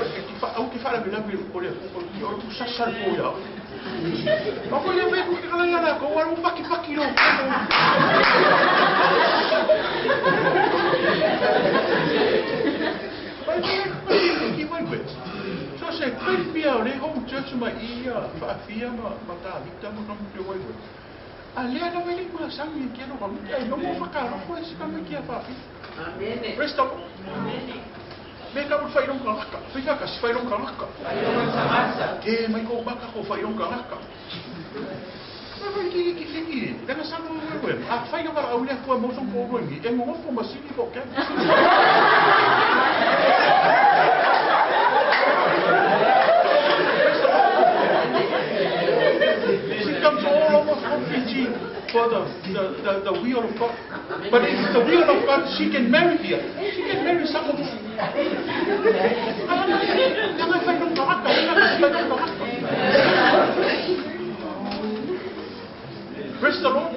au ki whala me lawe o le o tu sasal ko ia. O ko ia me ku ki kala ia ko waru paki paki ro. Pai ki mai wet. So se kai pia o le home church ma ia fa fia ma ta vita ma kam te wai wet. A le ana wele ma sangi ki no ka ai no mo whakaro ko se ka me ki a fa fi. Amen. Praise the Lord. Amen. Me ka whai ronga raka. Whai ka whai ronga raka. Ke mai ko maka ko whai ronga raka. Ma whai ki ki ki. Langa sa no we. A whai ka au le ko mo so ko ro ni. E mo fo ma sini ko ke. She comes all over from Fiji for the wheel of God. But if it's the wheel of God, she can marry here. She can marry someone. Praise the Lord.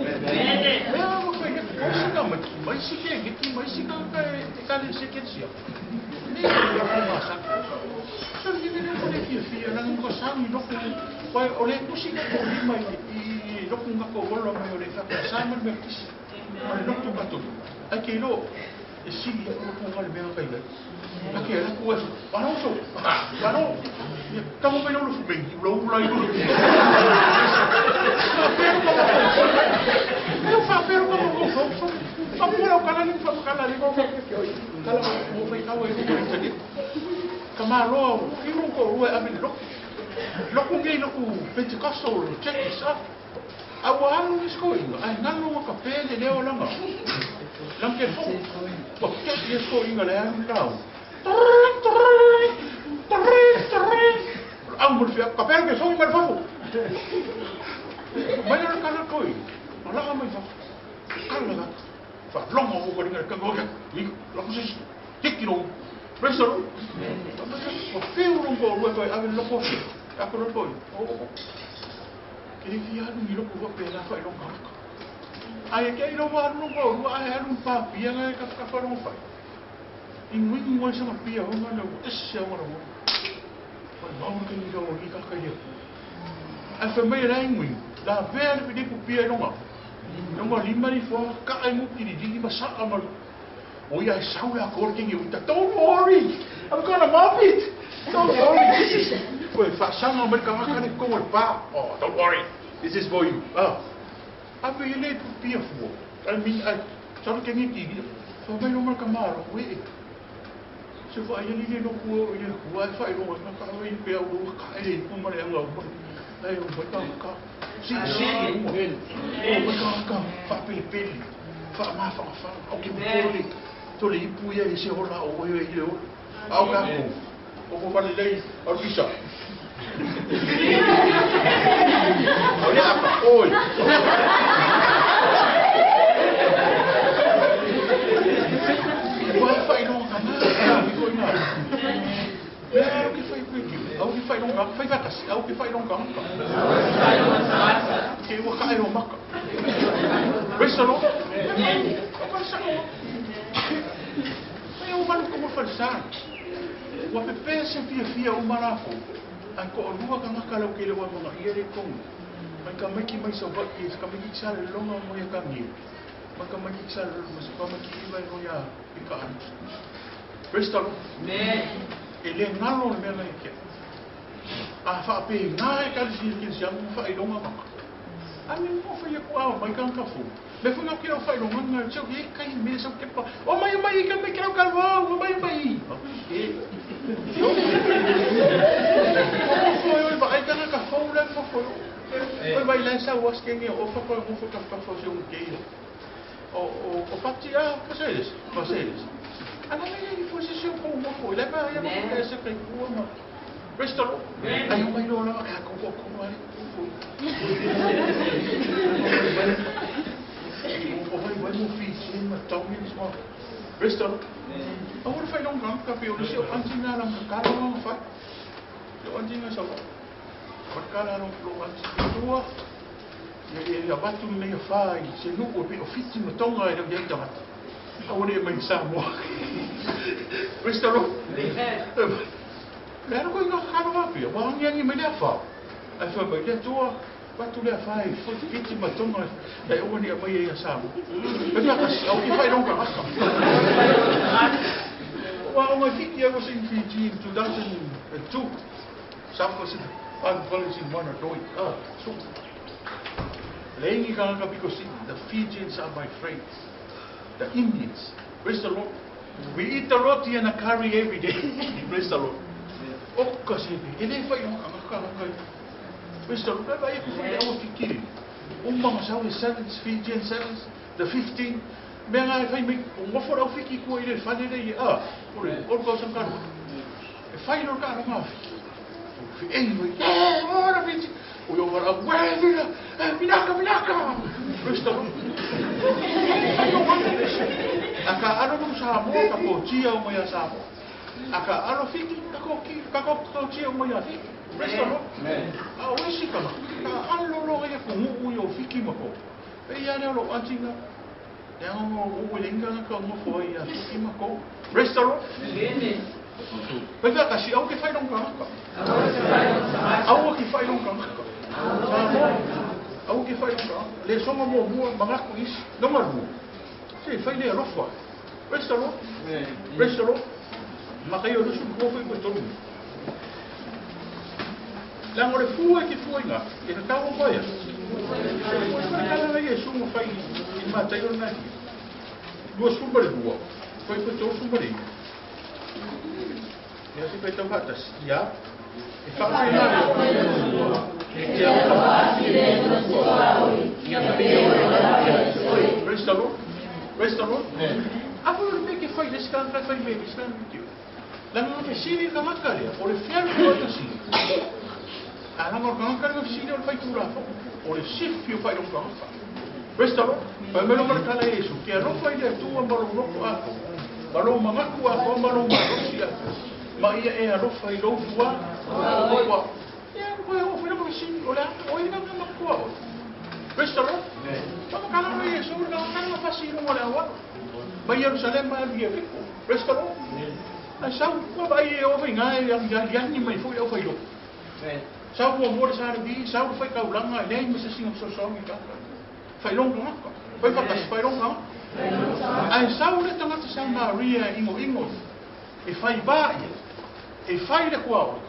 E sili o ko ngale mea kai lai. Ake ala ku e ano so. Ano. Ia kamo mai lo fu bengi lo la i lo. Fa pero ko. Eu fa pero ko ko fo. Fa mo kala ni fa kala ni ko ko ke oi. Kala mo fai ka o e ko ni. Kama lo i mo ko ru e ame lo. Lo ku ngi lo ku Pentecostal check this up. A wa alu ni sko inga. Ai ngalo ka pele leo langa. Lang ke fo. Ko ke ye sko inga le alu lau. Au mo fia ka pele ke fo inga fo. Mai le kala koi. Ala mai fa. Kala la. Fa longo ko ringa ka go ke. Ni lo ko se. Tiki lo. Praise the Lord. Ko feu lo ko ru ko ave lo ko. A ko lo ko. O. Ke fi alu ni lo ko fa pela fa lo ka. Ai ke ilo wa no ko ua ai alu pa pia ngai ka ka fa no fa. I ngui ngui sa pia ho na no ese ho na mo. Fa mau ke ni ro ni ka ka ye. Ai fa mai lai ngui. La ve le pidi ku pia no ma. No ma lima ni fo ka ai mu ki di ma sa ma. O ia sau la ko ke ni don't worry. I'm gonna mop it. Don't worry. This is Oi, fa sanga mai ka ka ne ko pa. Oh, don't worry. This is for you. Ah. A pe le pu pia fu. I mean, I sa ke ni ki. Fa mai no ma ka maro we. Se fa ai ni no ku i le ku ai fa i no ka ka i pe au ka e ku ma le anga. Ai o ka ka. Si si. O ka ka fa pe pe. Fa ma fa fa. O ke mo le. To le ipu ia i se hola o e i le o. Au ka ku. O ko fa le lei au pisa. Au le apa oi. Ua fa i longa ma i ko ina. Me au ke fai pe ki. Au ke fai longa, fai vakasi, au ke fai longa. Ke ua ka e o maka. Praise the Lord. O ka sa o. Ai o malu ko mo falsa. Ua pe se fia fia o marafo. Ai ko lua ka ngaka lau ke le wa mga ia le kongu. Mai ka maiki mai sa waki, ka maiki sa le longa mo ia kangi. Mai ka maiki sa le longa, sa maiki iwa i roia i ka anu. Praise the Lord. E le ngalo le mea ngai kia. A wha pe ngā e ka si ki si amu wha i longa maka. A me mo wha ia ku ao mai ka ngka fu. Me fu ngā ki au wha i longa ngā tau e kai me sa ke pa. O mai mai ka mai ka ka wa, o mai mai. E. O fo oi ba ai ka ka fo le fo fo. Oi vai lá sa was ke nge o fa ko mo fo ka ka fo se un ke. O o o pati a paseles, paseles. Ana me i fo se se ko mo fo le ba ia mo ke se pe ku ma. Praise the Lord. Ai o mai lo la ka ko ko ko ai ko. O vai vai mo fi se ma tau ni mo. Praise the Lord. O ora fai longa ka pe o se o antinga la ka ka lo fa. O antinga sa wa. Ka la lo lo antinga tua. Ia ia batu me fa i se nu o pe o fiti mo tonga e lo ia tangata. O ora mai sa mo. Praise the Lord. Amen. Le ko inga karo api, wa angi angi mai le fa. Ai fa mai le tua, watu le fa i fo fiti ma tonga e o ni mai ia sa. E ni ka au ki fai longa aka. Wa o ngai fiti I was in Fiji in 2002. South Pacific. I'm in one or Ah, so. Lengi ka because the Fijians are my friends. The Indians. Praise the Lord. We eat the roti and a curry every day. Praise the Lord. O ka se e le fai longa ka ka. Praise the Lord. Vai ku fai au fikiri. O mama sa o sevens Fijian sevens the 15 me ngai fai me o mo fo au fiki ku i le fane le a. O le o ko sa ka. E fai lo ka nga. Fi e mo e ora fiti. O yo wara we minaka minaka. Praise the Lord. Aka alo no sa mo ka ko tia o mo ya sa mo. Aka alo fiti ka ko ki ka ko ko tia o mo ya fiti. Praise the Lord. A o isi ka ka alo lo ya ko mu yo fiki mo ko. E ya le lo antinga. Ya o o le nga ka mo fo ya fiki mo ko. Praise the Lord. Amen. Pe ka si au ke fai longa ka. Au ke fai longa ka. Sa mo. Au ke fai longa. Le songa mo mo mangaku is no malu. Se fai le alofa. Praise the Lord. Praise the Lord. Makaio lusu ko fai ko tonu. La ngore fua ke fua inga. E ka tau ko ia. Ko ka la ye su mo fai i ma tai ona. Dua sumba le dua. Fai ko tolu sumba le. Ia se fai tau hatas. Ia. E fa fai na. Praise the Lord. Praise the Lord. Afu le me ke fai le skan ka fai me skan ki. La nga fe siri ka makaria, o le fiaru ko ta si. Ana mo ka ka siri o fai tura fo. O le sifi o fai lo ka. Praise the Lord. Pa me lo ka la Yesu, ke ro fai le tu ma lo ko a ko. Ma lo mangaku a ko ma lo ma ro si a. Ma ia e a ro fai lo fua. O ia ko o fai lo siri o la o ina ma ko. Praise the Lord. Pa ka la Yesu. pasi i luga o le auala mai Ierusalema e alu i Ieriko. Praise the Lord. Ae sau ua vaai e oo faiga e aliali mai foi le aufailoto. Sau muamua le sa Levi, sau le faitaulaga, e leai ma se isi na fesoasoani i tagata. Faailoga tagata. Fai faatasi, faailoga tagata. Ae sau le tagata Samaria e inoino e fai va ia, e fai le tuaoi,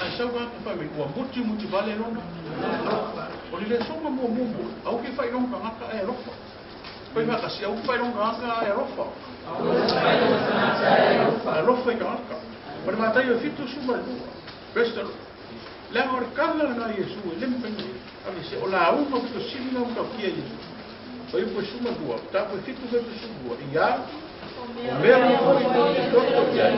ae sau tagata fai mai, ua muti muti vale lona alofa. O le lesoga muamua moi, aua ke faailoga tagata ae alofa. Fai faatasi, aua ke faailoga tagata ae alofa. Alofa i tagata. Ma le Mataio e 72. Praise the Lord. Leaga o le tala lena a Iesu e le mafai ona aveesea. O lauga pito sili na matautia a Iesu. Fuaiupu e 12, mataupu e 7 72, ia o mea uma foi tou te toto i ai,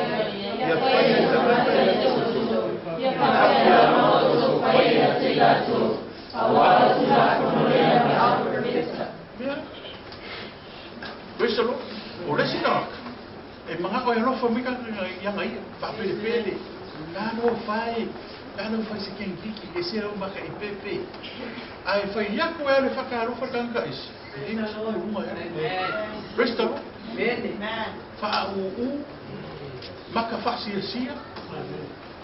ia fai e tagata ia te outou, ia faapea lava outou fai ia te i latou, auā le Tulafono lea ma baperofeta. Mea. Praise the Lord. O le isi tagata, e mana'o e alofa mai tagata i aga ia, faapelepele, talofa e, talofa i se kenekiki, e se lau maka i pepe. Ae fai atu e alu e faatalofa le tagata ese, e le gasa i luga e alu. Praise the Lord. Faaūū, maka faasiasia,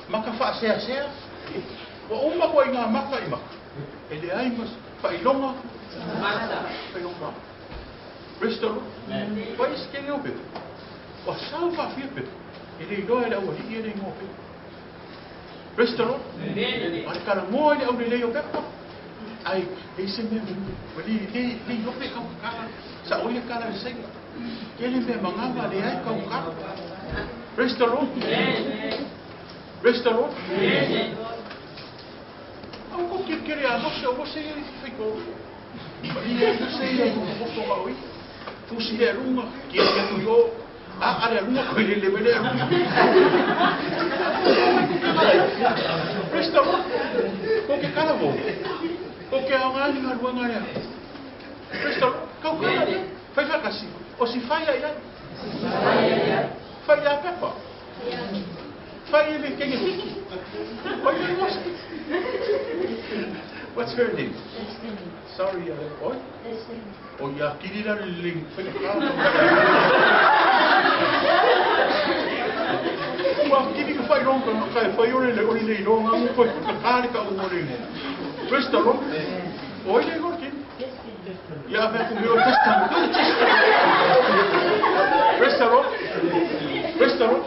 maka faaseasea, ua uma koa i ngā maka i maka, e leai ma faailoga, faailoga. Praise the Lord. Pai se kene o pepa. Ua sau faafia pepa. E le iloa e le aualii e le igoa o pepa. Praise the Lord. A le talanoa i le aulelei o pepa. Ai, e se mea ua le le le iloa pe kaukala. Sa oi le kala le saina. Kele mea mangava le ai kaukala. Praise the Lord. Praise the Lord. Au ko kere kere a mose o mose e whaiko. Ma ia e mose ia i moto ga oi. Fusi le alunga, kia kia tu i o. A ale alunga koe le le le alunga. Praise the Lord. Ko ke kala mo. Ko ke ao ngā ni ngā rua ngā rea. Praise the Lord. Kau kala le. Fai whakasi. O si whai ai ai. Whai a pepa. Whai e le kenge piki. Whai le ngosi. What's her name? Sorry, oi? O ia kiri la le le whai ka. Ua kiri ka whai ronga ka kai whai ore le ore le i ronga ngu koe ka kāre ka ungo le ngo. Praise the Lord. Oi le ngor kini. Ia mea ku meo testament. Praise the Lord. Praise the Lord.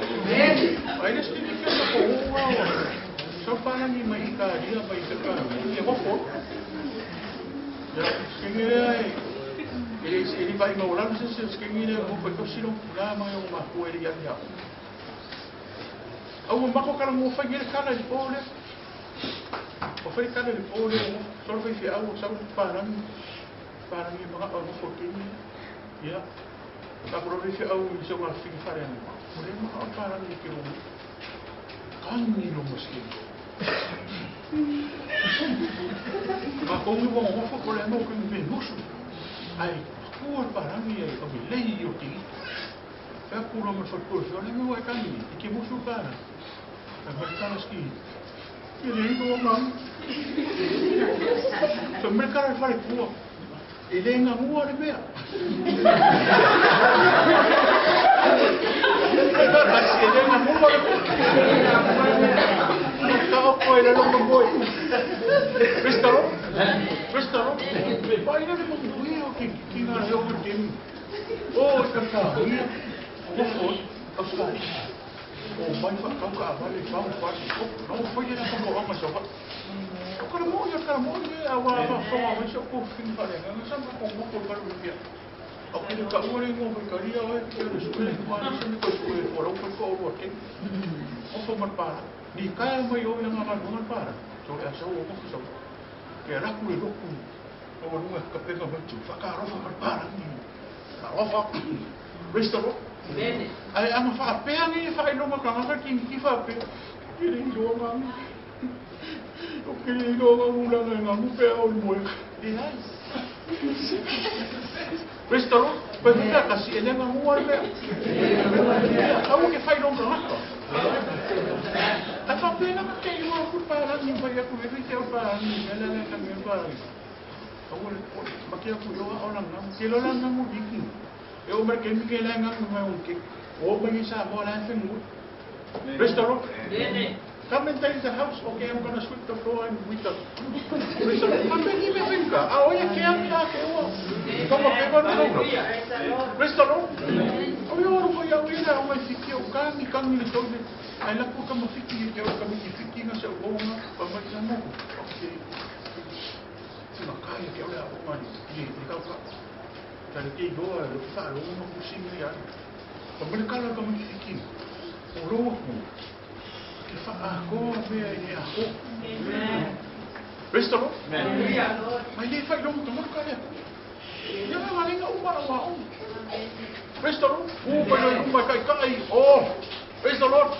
Ai le skini kia ka ko unga o. Sau whanangi mai i ka ria mai te ka. E wafo. Ia skingi lea e. E le e le vai mau lalo se se skingi lea mo koe tosiro. La mai o makua e le ia ia. Au mako kala mo whai ngere kala i pō lea. O whai kala i pō lea. Solo whai whia au sau whanangi. Whanangi mga au mo kini. Ia. Ka kura whai whia au i sau ngā whingi whare anu. Mo le maka o whanangi ke mo. Kangi no mo skingi. Ma kongi wa ngofo ko le mo ki me musu. Ai, kua parangi ai o mi lei o ki. Ka kura mo fa ko so le mo kangi i ke musu para. Ka ma kala ski. Ke le no ma. So me kala fare kua. E le nga mua le mea. E le nga mua le mea. Ka o koe le longa moe. Praise the Lord. Praise the Lord. Pai le mo mui o ki ki ngā reo o te O ka ka ia. O fo o ska. O mai fa kau ka vale fa fa o no foi na ko o ma so fa. O kara mo ia kara mo ia a wa fa fa wa so ko fin fa le nga sa ma ko mo ko fa lu pia. O ke ka ua le ngo ka ria o ke le su le ko ana se ko su le ko ro ko ko o ke. O fo ma para. Ni kaya mai o ia ngā ngā para. So e sa o ko so. Ke raku le roku. O lunga ka peka mai tu whakarofa ma para ni. Alofa. Praise the Lord. Ai ama whaapea ni whailonga ka ngaka ki ki whaapea. Ke le iloa ngā. O ke le iloa ngā mulanga ngā mupea o le moe. E ai. Praise the Lord. Pai whika kasi e le ngā mua le mea. Au ke whailonga ngaka. Ai whaapea ngaka ke iloa ku parangi whai aku e te au parangi. Le le le ka me parangi. Au le ma ke ku yo o la ngam ke lo la ngam ni ki. E o mer ke mi ke la ngam ma un ke. O ma ni sa mo la fe mu. Praise the Lord. Come and take the house. Okay, I'm gonna sweep the floor and with the. Praise the Lord. Come and give me finger. Ah, oye, ke am ya ke o. Como ke ba no no. Praise the Lord. O yo ro ko ya o ina o mai fiki o ka mi ka mi le tole. Ai la ku ka ma fiki ke o ka mi fiki na se o nga pa mai na mo. Okay. Si ma kai ke o le o mai ni ni ka ka. Ka le ke do a lo fa lo mo ku si mi ya. Pa me ka la ka mi fiki. O lo ku. Ke fa a ko me e a ko. Praise the Lord. Mai le fai lo mo ka le. Ia ma lenga uma wa o. Praise the Lord. U pa lo uma kai kai. Oh. Praise the Lord.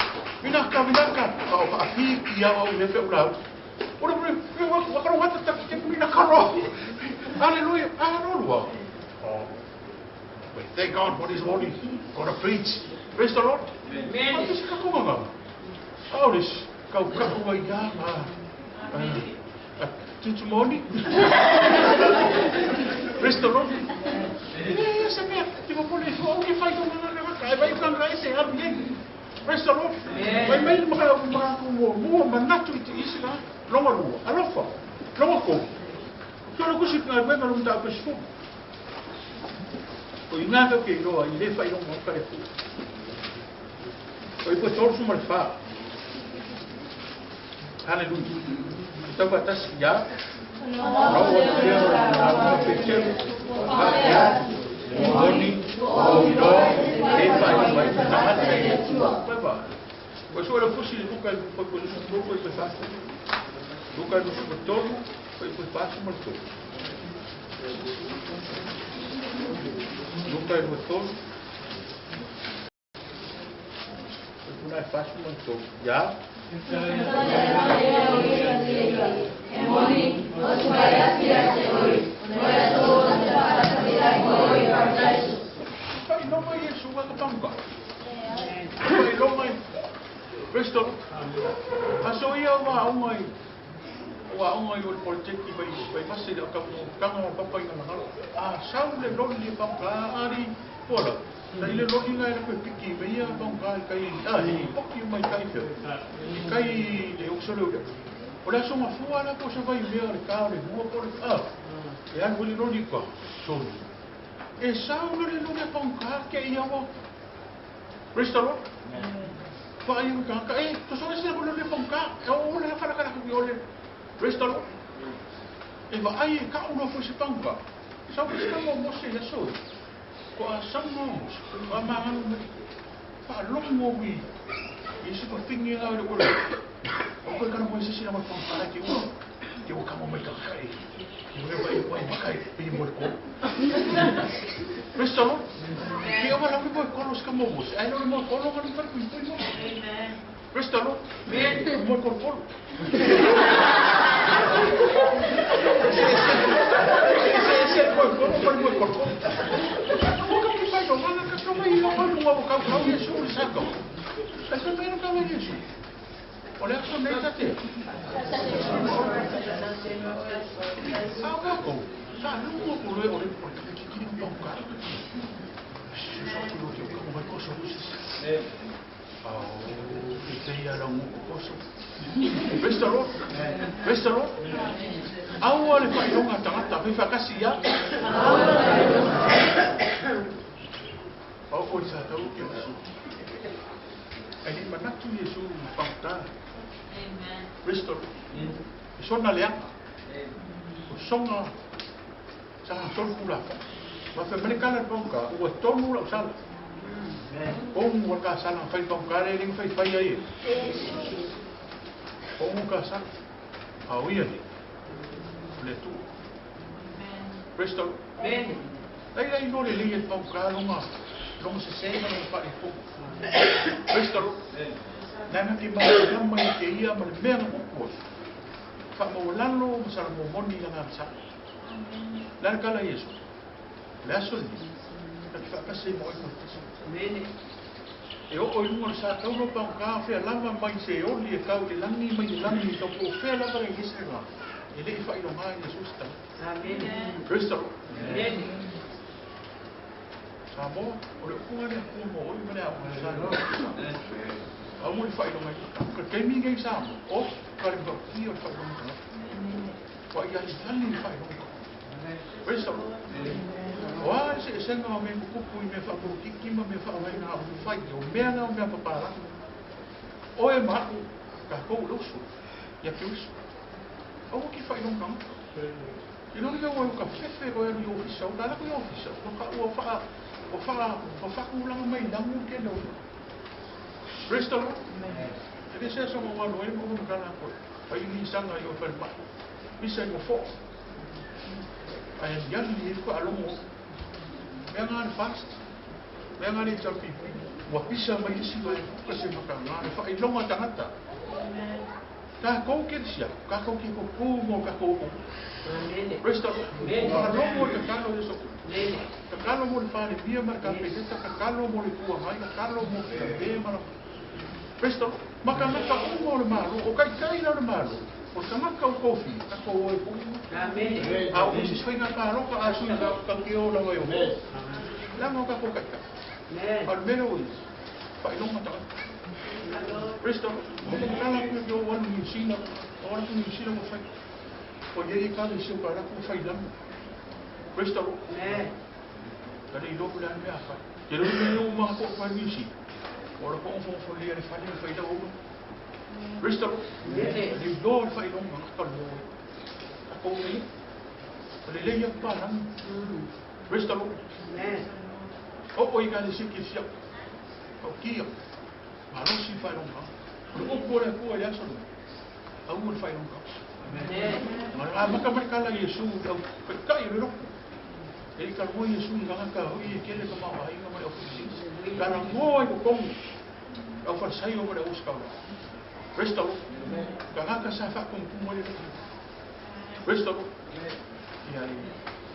Vinaka vinaka. O pa fi ia o le fe ulau. Ora pre pre wa wa ka wa ta ke vinaka ro. Hallelujah. Hallelujah. Oh. We thank God for this morning. Gonna preach. Praise the Lord. Amen. Ma se ka ko nga. Aulis kau ka wa ia ma. Tutumoni. Praise the Lord. Eh, se me ti mo pole fo ke fai ko nga nga ka vai ka nga se ha bien. Praise the Lord. Vai mai ma ka ma mo mo manatu i te isla longa lua. Alofa. Longa ko. Tolo ko si ka vai ma lo ta ko. O ina ka ke lo i le fai longa ka le fu. O i ko tolu su mal fa. Hallelujah. Tau tasi ya. No o te o te te ya. Moni o no e fai mai ta te. Baba. O so le fusi luka ko ko ko ko ko fa. Luka no ko tolu ko ko fa su mal to. Luka no tolu. Ko na fa su mal to. Ya. Presto, aso ia wa o mai o project vai vai fase le ka kanga papa ina ngalo. Ah, sau le loli pa ka ari pola. Sai le loli ngai le piki vai ia pa ka kai ah i poki mai kai fe. Kai le oxolo. O la soma fua la cosa vai mea le ka le mua por ah. E an le loli ko. So. E sau le loli pa ka ke ia wa. Presto. Fa ai ka ka e to so se le loli pa ka. E o le fa ka ka ole. Praise the Lord. E va ai ka uno fo se panka. Sa ko se mo mo se ya so. Ko a sa mo ko ma nganu me. Fa lo mo wi. I se ko fingi la le ko. O ko ka mo se se na mo panka la ke o. Ke o ka mo mai ka kai. Ke mo vai vai ma kai pe mo ko. Praise the Lord. Ke o la mo ko los ka mo mo. Ai no mo ko lo ka no pa ku mo. Amen. Praise the Lord. Amen. Mo ko ko. Praise the Lord. Praise the Lord. Aua le whailonga tangata, me whakasi ia. O ko sa tau ke Yesu. Ai ni manatu Yesu pangta. Amen. Praise the Lord. Sona lea. O songa sa tolu kula. Ma fe mele kala pangka, ua tonu la usala. Pongu ka sala fai pangka le ring fai fai ai. Pongu ka sala. Au ia ni. Le tu. Praise the Lord. Amen. Ai ai no le le pangka longa. Longa se se na pa le po. Praise the Lord. Nana ki ma ma ke ia ma le mea ko. Fa mo lalo mo sala mo moni la nga sa. La kala Yesu. La sol ni. Ka fa ka se mo ko. Amen. E o o lunga sa tau no pangka fe lava mai se oli e kau le langi mai langi to po fe lava le Yesu. E le i faailoga e Iesu se tagata. Praise the Lord. Samoa, o le upuga lea Atua mo oe ma le aoga i Samoa. Aua le faailogaina. Ka taimi nei Samoa, o ka le matautia o le faailoga tagata. Ua ia ali le faailoga. Praise the Lord. O a le eseesega o mea tutupu i mea faapolokiki ma mea faavaega upufai, o mea na o mea papalagi. Oe ma aʻu, tatou le uso, ia Keriso. Aua ke faailoga tagata. I lona mea ua ka fefe koe alu i ofisa, o ka laku i ofisa, ua ka ua faa ua faa ua faatulaga mai lagu le tele o Praise the Lord. E le se aso ma ua ai ma ua matala koe. Ai ni sanga i o falemai. Pisa i mo. Ai aliali e faalogo. Mea ngā le fast. Mea ngā le HRPP. Ua pisa mai isi vai ka se maka ngā le whailoga tangata. Tākou ke sia, tākou ke kuku mo kākou o. Praise the Lord. Whakalogo i kakalo i so. Kakalo mo le whare mia ma le kapeneta, kakalo mo le tua ngai, kakalo mo le me ma la. Praise the Lord. Maka ngaka uma o le malo, o kai kai la o le malo. O tangata o kofi, takou o e puʻu. A o isi faiga paloka a sui ka ka ke o lawa i o. Langa o kākou taitai. A o le mea lea ua i ai, faailoga tagata. Praise the Lord. O le kala ku e o alu New Zealand, o alu New Zealand ua fai. O ia i ekalesia ua kala ku fai lanu. Praise the Lord. Ka le iloa po o le a le mea a fai. Te lou mea o maga ko fai New Zealand. O la ko fo fo le le fale fai la o. Praise the Lord. Le iloa le faailoga ka le mo. Ka ko nei. O le lei aku pa lanu. Praise the Lord. O o i ka le siki sia. O kia. Malosi faailoga. O le upu o le Atua i le aso lenei. Aua le faailoga. Ma le amata mai kala Iesu au taitai o le lotu. E i kalamoa Iesu i tagata hoi e kele ka maoaiga ma le au Farisai. Kalamoa i totonu au Farisaio ma le au ositaulaga. Praise the Lord. Tagata sa faatumutumu ai le lotu. Praise the Lord. Ia e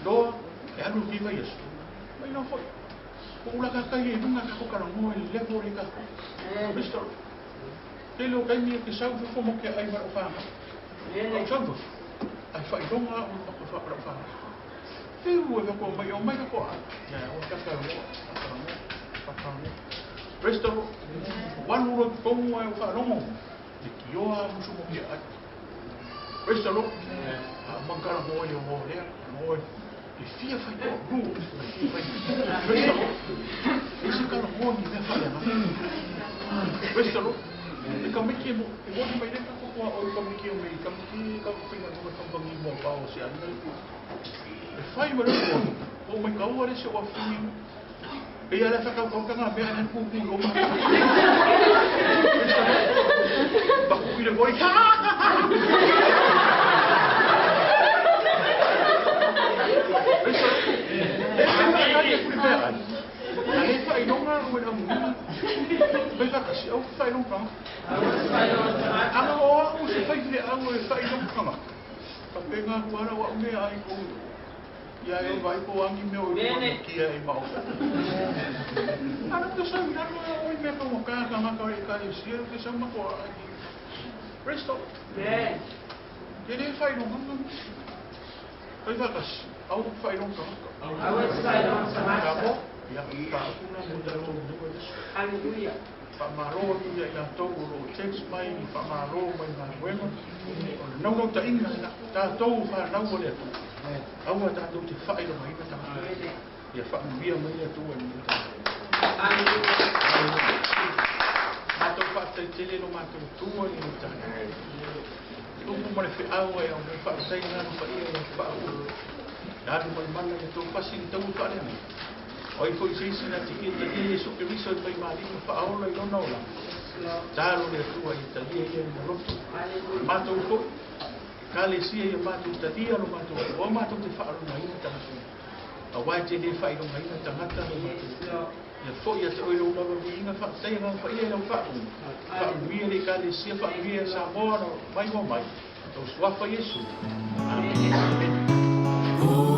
loa e alu i vai Iesu. Mai lau foi. Ko ula kakai e lunga kako kalamoa i le level le kako. Praise the Lord. Tele o taimi e te sau fofo mo ke ai ma lau whanau. Au sau fofo. Ai whailoga au ma ko wha lau whanau. Whiu e whako mai o mai kako ai. Ia o kaka roa, kaka roa, kaka roa. Praise the Lord. Walu ro tongu ai o whalongo. Te kioa musu mo ke ai. Praise the Lord. A mangara mo e o mo lea. Mo e e fia whai toa ru. E fia whai. Praise the Lord. E se kala mo ni mea whale anga. Praise the Lord. E ka miki mo, e wani mai le kako kua o ka miki o mei, ka miki ka kupinga mo ka kampangi mo pa o se anga. E whai ma le o mai kaua le se o awhini. E ia le whakau kau kanga mea ane kuku i o ma. Paku i le koi. Praise the Lord. E whakatari e kuri mea ai. A le whailoga o le amuina. Mai whakasi au whailoga. Anga o au se whai le au e whailoga kanga. Ka penga kuara wa mea ai ko. Ia e vai ko angi mea o i kia e mao. Ana te sau nalo e oi mea ka waka ka ngaka e ka e sia te sau mako ai. Praise the Lord. Te le whailoga nga. Kai whakasi au whailoga kanga. Ka mo. Ia ka akuna mo tatou nuu e leso. Hallelujah. Whamaro atu ia i latou o lo text mai i whamaro mai ngā ruenga. O le naunau ta inga na tātou whanau o le Atua. Aua tātou te whaailogaina tagata. Ia whaamuia mai le Atua i le tātou. Mātou whaatai tele no mātou tua i le tātou. Te upu ma le wheau ai au me whaatai ngā no whaia i whaau. Nā nu mai mana le tō pasi ni tau whaarea. O i foi se isi na tiki e talia Iesu Keriso i pai malima whaaola i lona ola. Talo le Atua i talia ia i maloto. Mātou foi, ka le sia ia mātou talia lo mātou, o mātou te whaalongaina tagata. A wai te le whailongaina tagata lo mātou. Ia foi a te oi lau lava viinga whaatai ngā whaia i lau whaau. Whaamuia le ka le sia whaamuia Samoa no mai wa mai. Tau suafa Iesu. Amen. Amen.